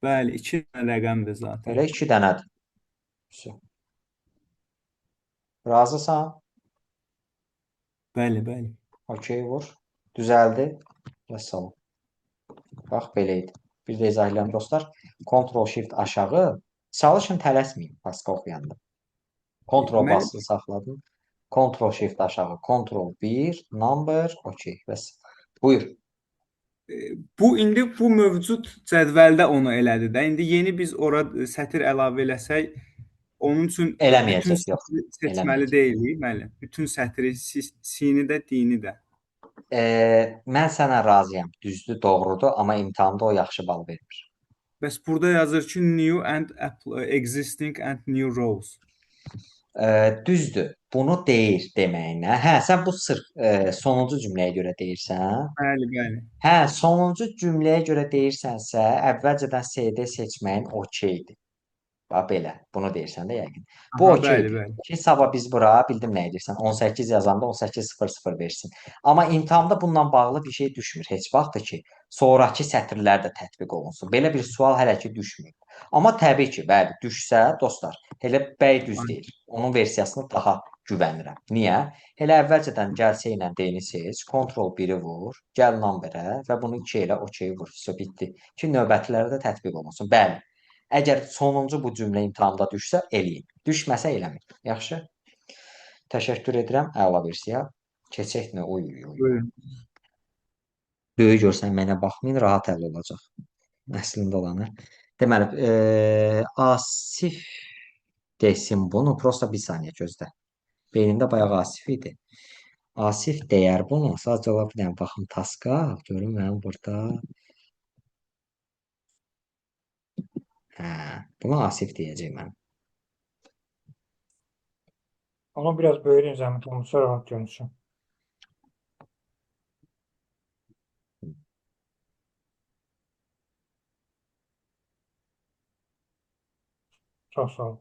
Bəli, 2 dənə rəqəmdir zaten. Elə 2 dənədir. Vəsə. Razısan? Bəli, bəli. Okey vur. Düzəldi. Vəssalam. Bax belə idi. Bir də izah edirəm dostlar. Ctrl Shift aşağı. Çalışın tələsməyin taskı oxuyanda. Ctrl Mən bastı saxladım. Ctrl Shift aşağı. Ctrl 1 number. Okey. Bəs. Buyur. Bu indi bu mövcud cədvəldə onu elədi də. İndi yeni biz ora sətir əlavə eləsək, onun üçün bütün Eləməyəcək, yox. sətri seçməli Eləməyəcək. deyilik, müəllim. Bütün sətri C-ni də, D-ni də. Mən sənə razıyam. Düzdür, doğrudur, amma imtahanda o yaxşı bal vermir. Bəs burada yazır ki, new and existing and new rows. Düzdür. Bunu deyir deməyinə. Hə, sən bu sırf sonuncu cümləyə görə deyirsən. Bəli, bəli. Hə, sonuncu cümləyə görə deyirsənsə, əvvəlcədən CD seçməyin okeydir. Bax belə. Bunu deyirsən də yəqin. Bu Aha, bəli, okeydir. bəli. Ki sabah biz bura bildim nə edirsən. 18 yazanda 18.00 versin. Amma imtahanda bununla bağlı bir şey düşmür. Heç vaxt da ki, sonrakı sətirlər də tətbiq olunsun. Belə bir sual hələ ki düşmür. Amma təbii ki, bəli, düşsə dostlar, elə bəy düz deyir. Onun versiyasına daha güvənirəm. Niyə? Elə əvvəlcədən gəl C ilə D-ni seç, Ctrl 1-i vur, gəl number-ə və bunu 2 elə OK vur. Vəsə bitdi. Ki növbətilərə də tətbiq olunsun. Bəli. Əgər sonuncu bu cümlə imtahanda düşsə, eləyin. Düşməsə eləməyin. Yaxşı? Təşəkkür edirəm. Əla versiya. Keçək nə? Oy, oy, oy. Buyurun. Böyük görsən mənə baxmayın, rahat əl olacaq. Əslində olanı. Deməli, Asif desin bunu. Prosta bir saniyə gözlə. Beynimdə bayağı Asif idi. Asif deyər bunu. Sadəcə olaraq bir dənə baxım taska. Görüm mənim burada. Hə, bunu Asif deyəcək mənə. Onu biraz böyüdün zəhmət olmasa rahat görünsün. Çox sağ ol.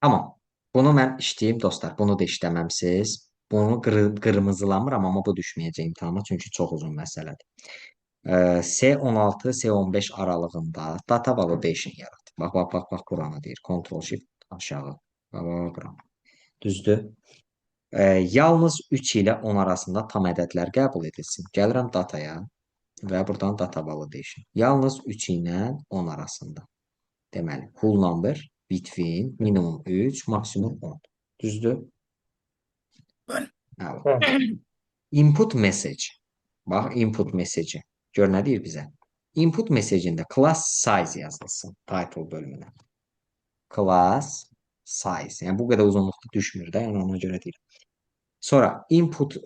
Tamam. Bunu mən işləyim dostlar. Bunu da işləməmsiz. Bunu qırmızılamıram, amma bu düşməyəcək imtahana, çünki çox uzun məsələdir. S16, S15 aralığında data validation yarat. Bax, bax, bax, bax, buranı deyir. Ctrl Shift aşağı. Bax, bax, buranı. Düzdür? Yalnız 3 ilə 10 arasında tam ədədlər qəbul edilsin. Gəlirəm dataya və buradan data validation. Yalnız 3 ilə 10 arasında. Deməli, whole number between minimum 3, maksimum 10. Düzdür? Bəli. Əla. Bəli. Input message. Bax, input message. Gör nə deyir bizə? Input message-ində class size yazılsın title bölümünə. Class size. Yəni bu qədər uzunluqda düşmür də, yəni ona görə deyirəm. Sonra input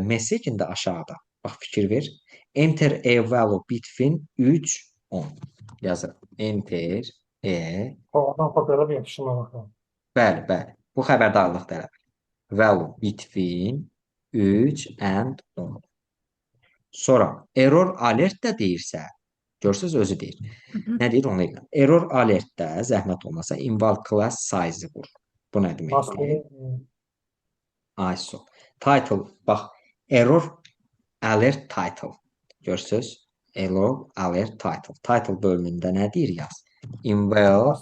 message-ində aşağıda. Bax fikir ver. Enter a value between 3 10. Yazıram. Enter a. Oradan kopyalayıp yapıştırma bakalım. Bəli, bəli. Bu xəbərdarlıq tələb. Value between 3 and 10. Sonra error alert də deyirsə, görürsüz özü deyir. Nə deyir onu eləyirəm. Error alert-də zəhmət olmasa invalid class size-ı vur. Bu nə deməkdir? ISO. Title, bax, error alert title. Görürsüz? Error alert title. Title bölümündə nə deyir yaz? Invalid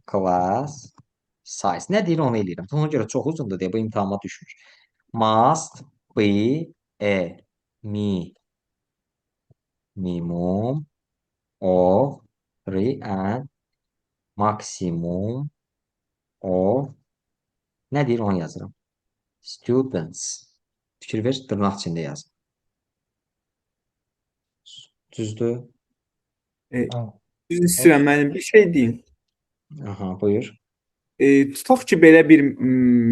class size. Nə deyir onu eləyirəm. Ona görə çox uzundur deyə bu imtahana düşmür. Must be a minimum of 3 and maximum of nə deyir onu yazıram. Students. Fikir ver, dırnaq içində yazın. Düzdür? Üzr istəyirəm mənim bir şey deyim. Aha, buyur. Tutaq ki, belə bir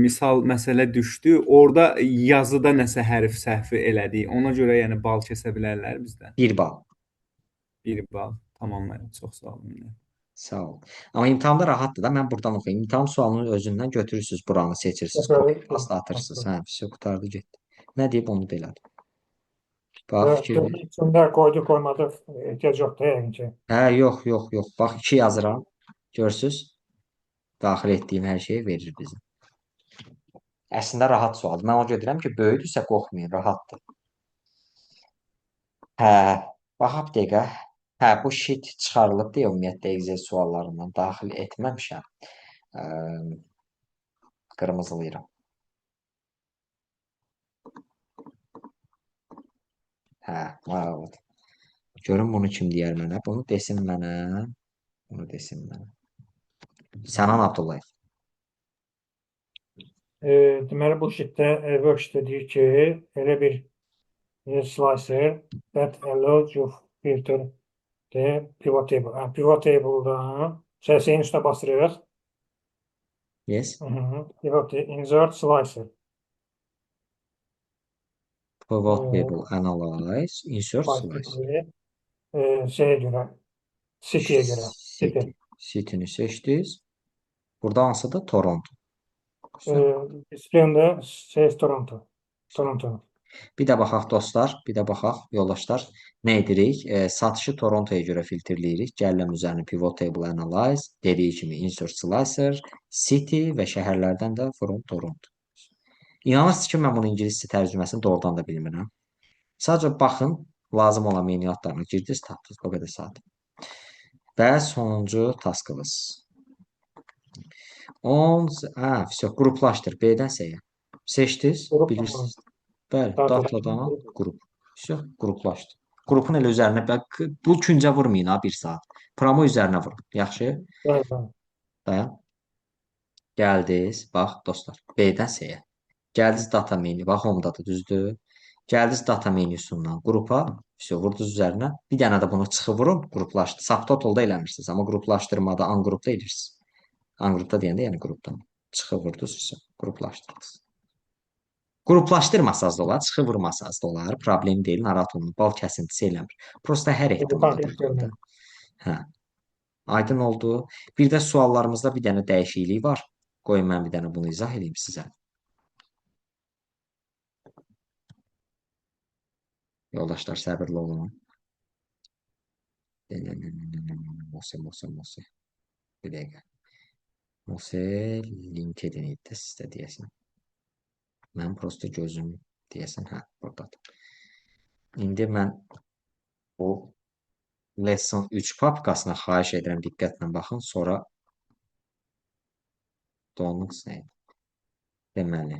misal məsələ düşdü. Orada yazıda nəsə hərf səhvi elədik. Ona görə yəni bal kəsə bilərlər bizdən. 1 bal. 1 bal. Tamam, çox sağ olun. Sağ ol. Amma imtahanda rahatdır da. Mən buradan oxuyayım. İmtahan sualının özündən götürürsünüz, buranı seçirsiniz, copy paste atırsınız. Hə, vəsə qurtardı getdi. Nə deyib onu da elədim. Bax, fikir ver. İçində qoydu, qoymadı, ehtiyac yoxdur yəqin ki. Hə, yox, yox, yox. Bax, 2 yazıram. Görürsüz? Daxil etdiyim hər şeyi verir bizə. Əslində rahat sualdır. Mən ona görə deyirəm ki, böyüdürsə qorxmayın, rahatdır. Hə, bax bir dəqiqə. Hə, bu sheet çıxarılıb deyə ümumiyyətlə Excel suallarından daxil etməmişəm. Qırmızılayıram. Hə, maraqlıdır. Görün bunu kim deyər mənə? Bunu desin mənə. Bunu desin mənə. Sənan Abdullayev. Deməli bu sheetdə, worksheetdə deyir ki, elə bir slicer that allows you filter the pivot table. Hə, pivot table-da səhifənin üstünə basırıq. Yes. Pivot insert slicer. Pivot table analyze, insert slice. Şeyə görə, city-yə görə. City. City. City-ni seçdiniz. Burada hansıdır? Toronto. Display'ında says Toronto. Toronto. Bir də baxaq dostlar, bir də baxaq yoldaşlar. Nə edirik? Satışı Torontoya görə filtrləyirik. Gəlirəm üzərinə pivot table analyze, dediyi kimi insert slicer, city və şəhərlərdən də from Toronto. İnanırsınız ki, mən bunun ingiliscə tərcüməsini doğrudan da bilmirəm. Sadəcə baxın, lazım olan menu adlarını girdiniz, tapdınız. O qədər sadə. Və sonuncu taskımız. 10, hə, vəsə, qruplaşdır. B-dən C-yə. Seçdiniz, bilirsiniz. Bəli, datadan qrup. Vəsə, qruplaşdır. Qrupun elə üzərinə, bu küncə vurmayın ha, bir saat. Promo üzərinə vurun. Yaxşı? Bəli. Dayan. Gəldiniz, bax dostlar, B-dən C-yə. Gəldiniz data menu, bax home-dadır, düzdür? Gəldiniz data menyusundan qrupa, vəsə, vurdunuz üzərinə. Bir dənə də bunu çıxı vurun, qruplaşdır. Subtotal-da eləmirsiniz, amma qruplaşdırmada, unqrupda edirsiniz. Unqrupda deyəndə, yəni qrupdan çıxı vurdunuz, vəsə, qruplaşdırdınız. Qruplaşdırmasanız da olar, çıxı vurmasanız da olar. Problem deyil, narahat olmayın. Bal kəsintisi eləmir. Prosta hər ehtimala görmür. Hə. Aydın oldu. Bir də suallarımızda bir dənə dəyişiklik var. Qoyun mən bir dənə bunu izah edeyim sizə. Yoldaşlar, səbirli olun. Mose, Mose, Mose. Bir dəqiqə. Mose LinkedIn idi də sizdə deyəsən. Mən prosta gözüm deyəsən, hə, buradadır. İndi mən bu lesson 3 papkasına xahiş edirəm, diqqətlə baxın. Sonra Donux nə idi? Deməli,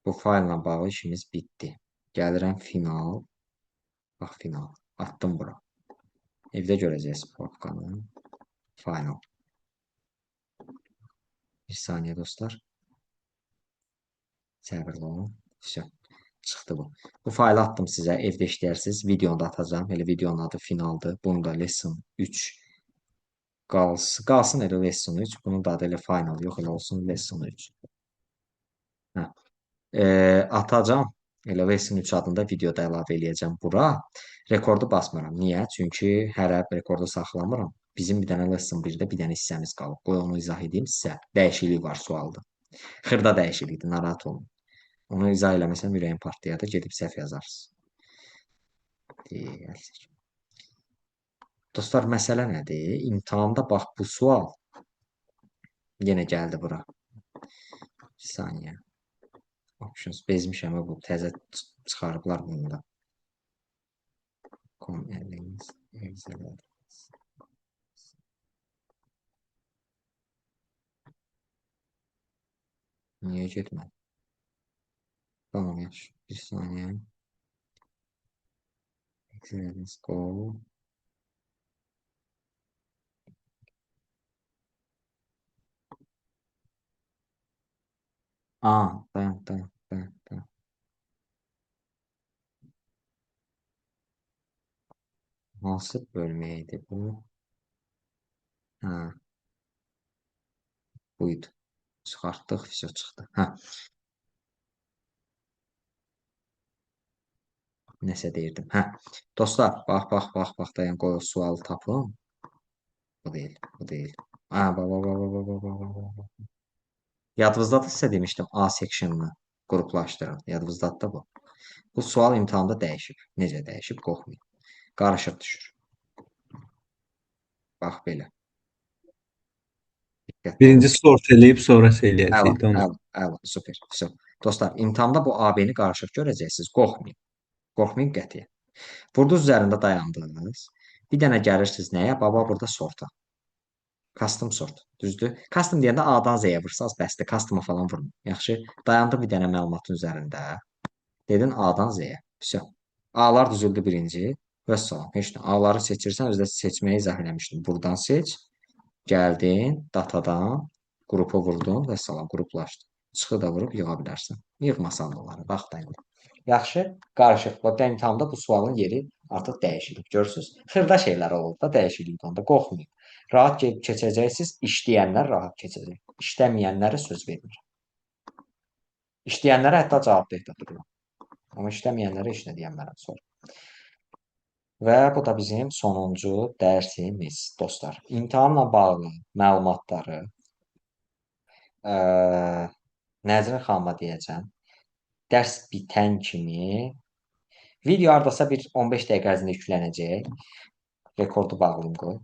bu faylla bağlı işimiz bitdi. Gəlirəm final. Bax, final. Atdım bura. Evdə görəcəksiniz papkanı. Final. Bir saniyə dostlar. Səbirli olun. Vəsə. Çıxdı bu. Bu faylı atdım sizə. Evdə işləyərsiniz. Videonu da atacağım. Elə videonun adı finaldır. Bunu da lesson 3 qalsın. Qalsın elə lesson 3. Bunun da adı elə final. Yox, elə olsun lesson 3. Hə. Atacağım. Elə lesson 3 adında videoda əlavə eləyəcəm bura. Rekordu basmıram. Niyə? Çünki hələ rekordu saxlamıram. Bizim bir dənə lesson 1-də bir dənə hissəmiz qalıb. Qoy onu izah edeyim sizə. Dəyişiklik var sualda. Xırda dəyişiklikdir, narahat olmayın. Onu izah eləməsəm ürəyim partlayar da gedib səhv yazarsınız. Deyək. Dostlar, məsələ nədir? İmtahanda bax bu sual yenə gəldi bura. Bir saniyə. Options bezmişəm bu təzə çıxarıblar bunu da. Com links Excel. Niyə getmədi? Tamam, yaxşı. Bir saniyə. Excel go. Aa, dayan, dayan, dayan, dayan. Hansı bölmə idi bu? Hə, buydu. Çıxartdıq, vəsə çıxdı. Hə. Nəsə deyirdim. Hə. Dostlar, bax, bax, bax, bax, dayan, qoy o sualı tapım. Bu deyil, bu deyil. Ha, bax, bax, bax, bax, bax, bax, bax, bax. Yadınızdadır sizə demişdim A section'ını qruplaşdırın. Yadınızdadır da bu. Bu sual imtahanda dəyişib. Necə dəyişib? Qorxmayın. Qarışıq düşür. Bax belə. Diqqətli. Birinci sort eləyib sonra şey eləyəcəyik Əla, əla, əla, super. Vəsə. Dostlar, imtahanda bu AB-ni qarışıq görəcəksiniz. Qorxmayın. Qorxmayın qətiyyən. Vurdunuz üzərində dayandınız. Bir dənə gəlirsiniz nəyə? Baba burada sorta. Custom sort. Düzdür? Custom deyəndə A-dan Z-yə vursanız bəsdir. Custom-a falan vurmayın. Yaxşı. Dayandı bir dənə məlumatın üzərində. Dedin A-dan Z-yə. Vəsə. A-lar düzüldü birinci. Vəssalam. Heç nə. A-ları seçirsən, özü də seçməyi izah eləmişdim. Buradan seç. Gəldin, datadan qrupa vurdun, vəssalam, qruplaşdı. Çıxı da vurub yığa bilərsən. Yığmasan da olar. Bax da indi. Yaxşı, qarışıq. Bax, imtahanda bu sualın yeri artıq dəyişilib. Görürsünüz? Xırda şeylər olur da, dəyişiklik onda. Qorxmayın. Rahat keçəcəksiniz. İşləyənlər rahat keçəcək. İşləməyənlərə söz vermirəm. İşləyənlərə hətta cavab da dururam. Amma işləməyənlərə heç nə deyəmərəm sonra. Və bu da bizim sonuncu dərsimiz, dostlar. İmtahanla bağlı məlumatları Nəzrin xanıma deyəcəm. Dərs bitən kimi video hardasa bir 15 dəqiqə ərzində yüklənəcək. Rekordu bağlayım qoy.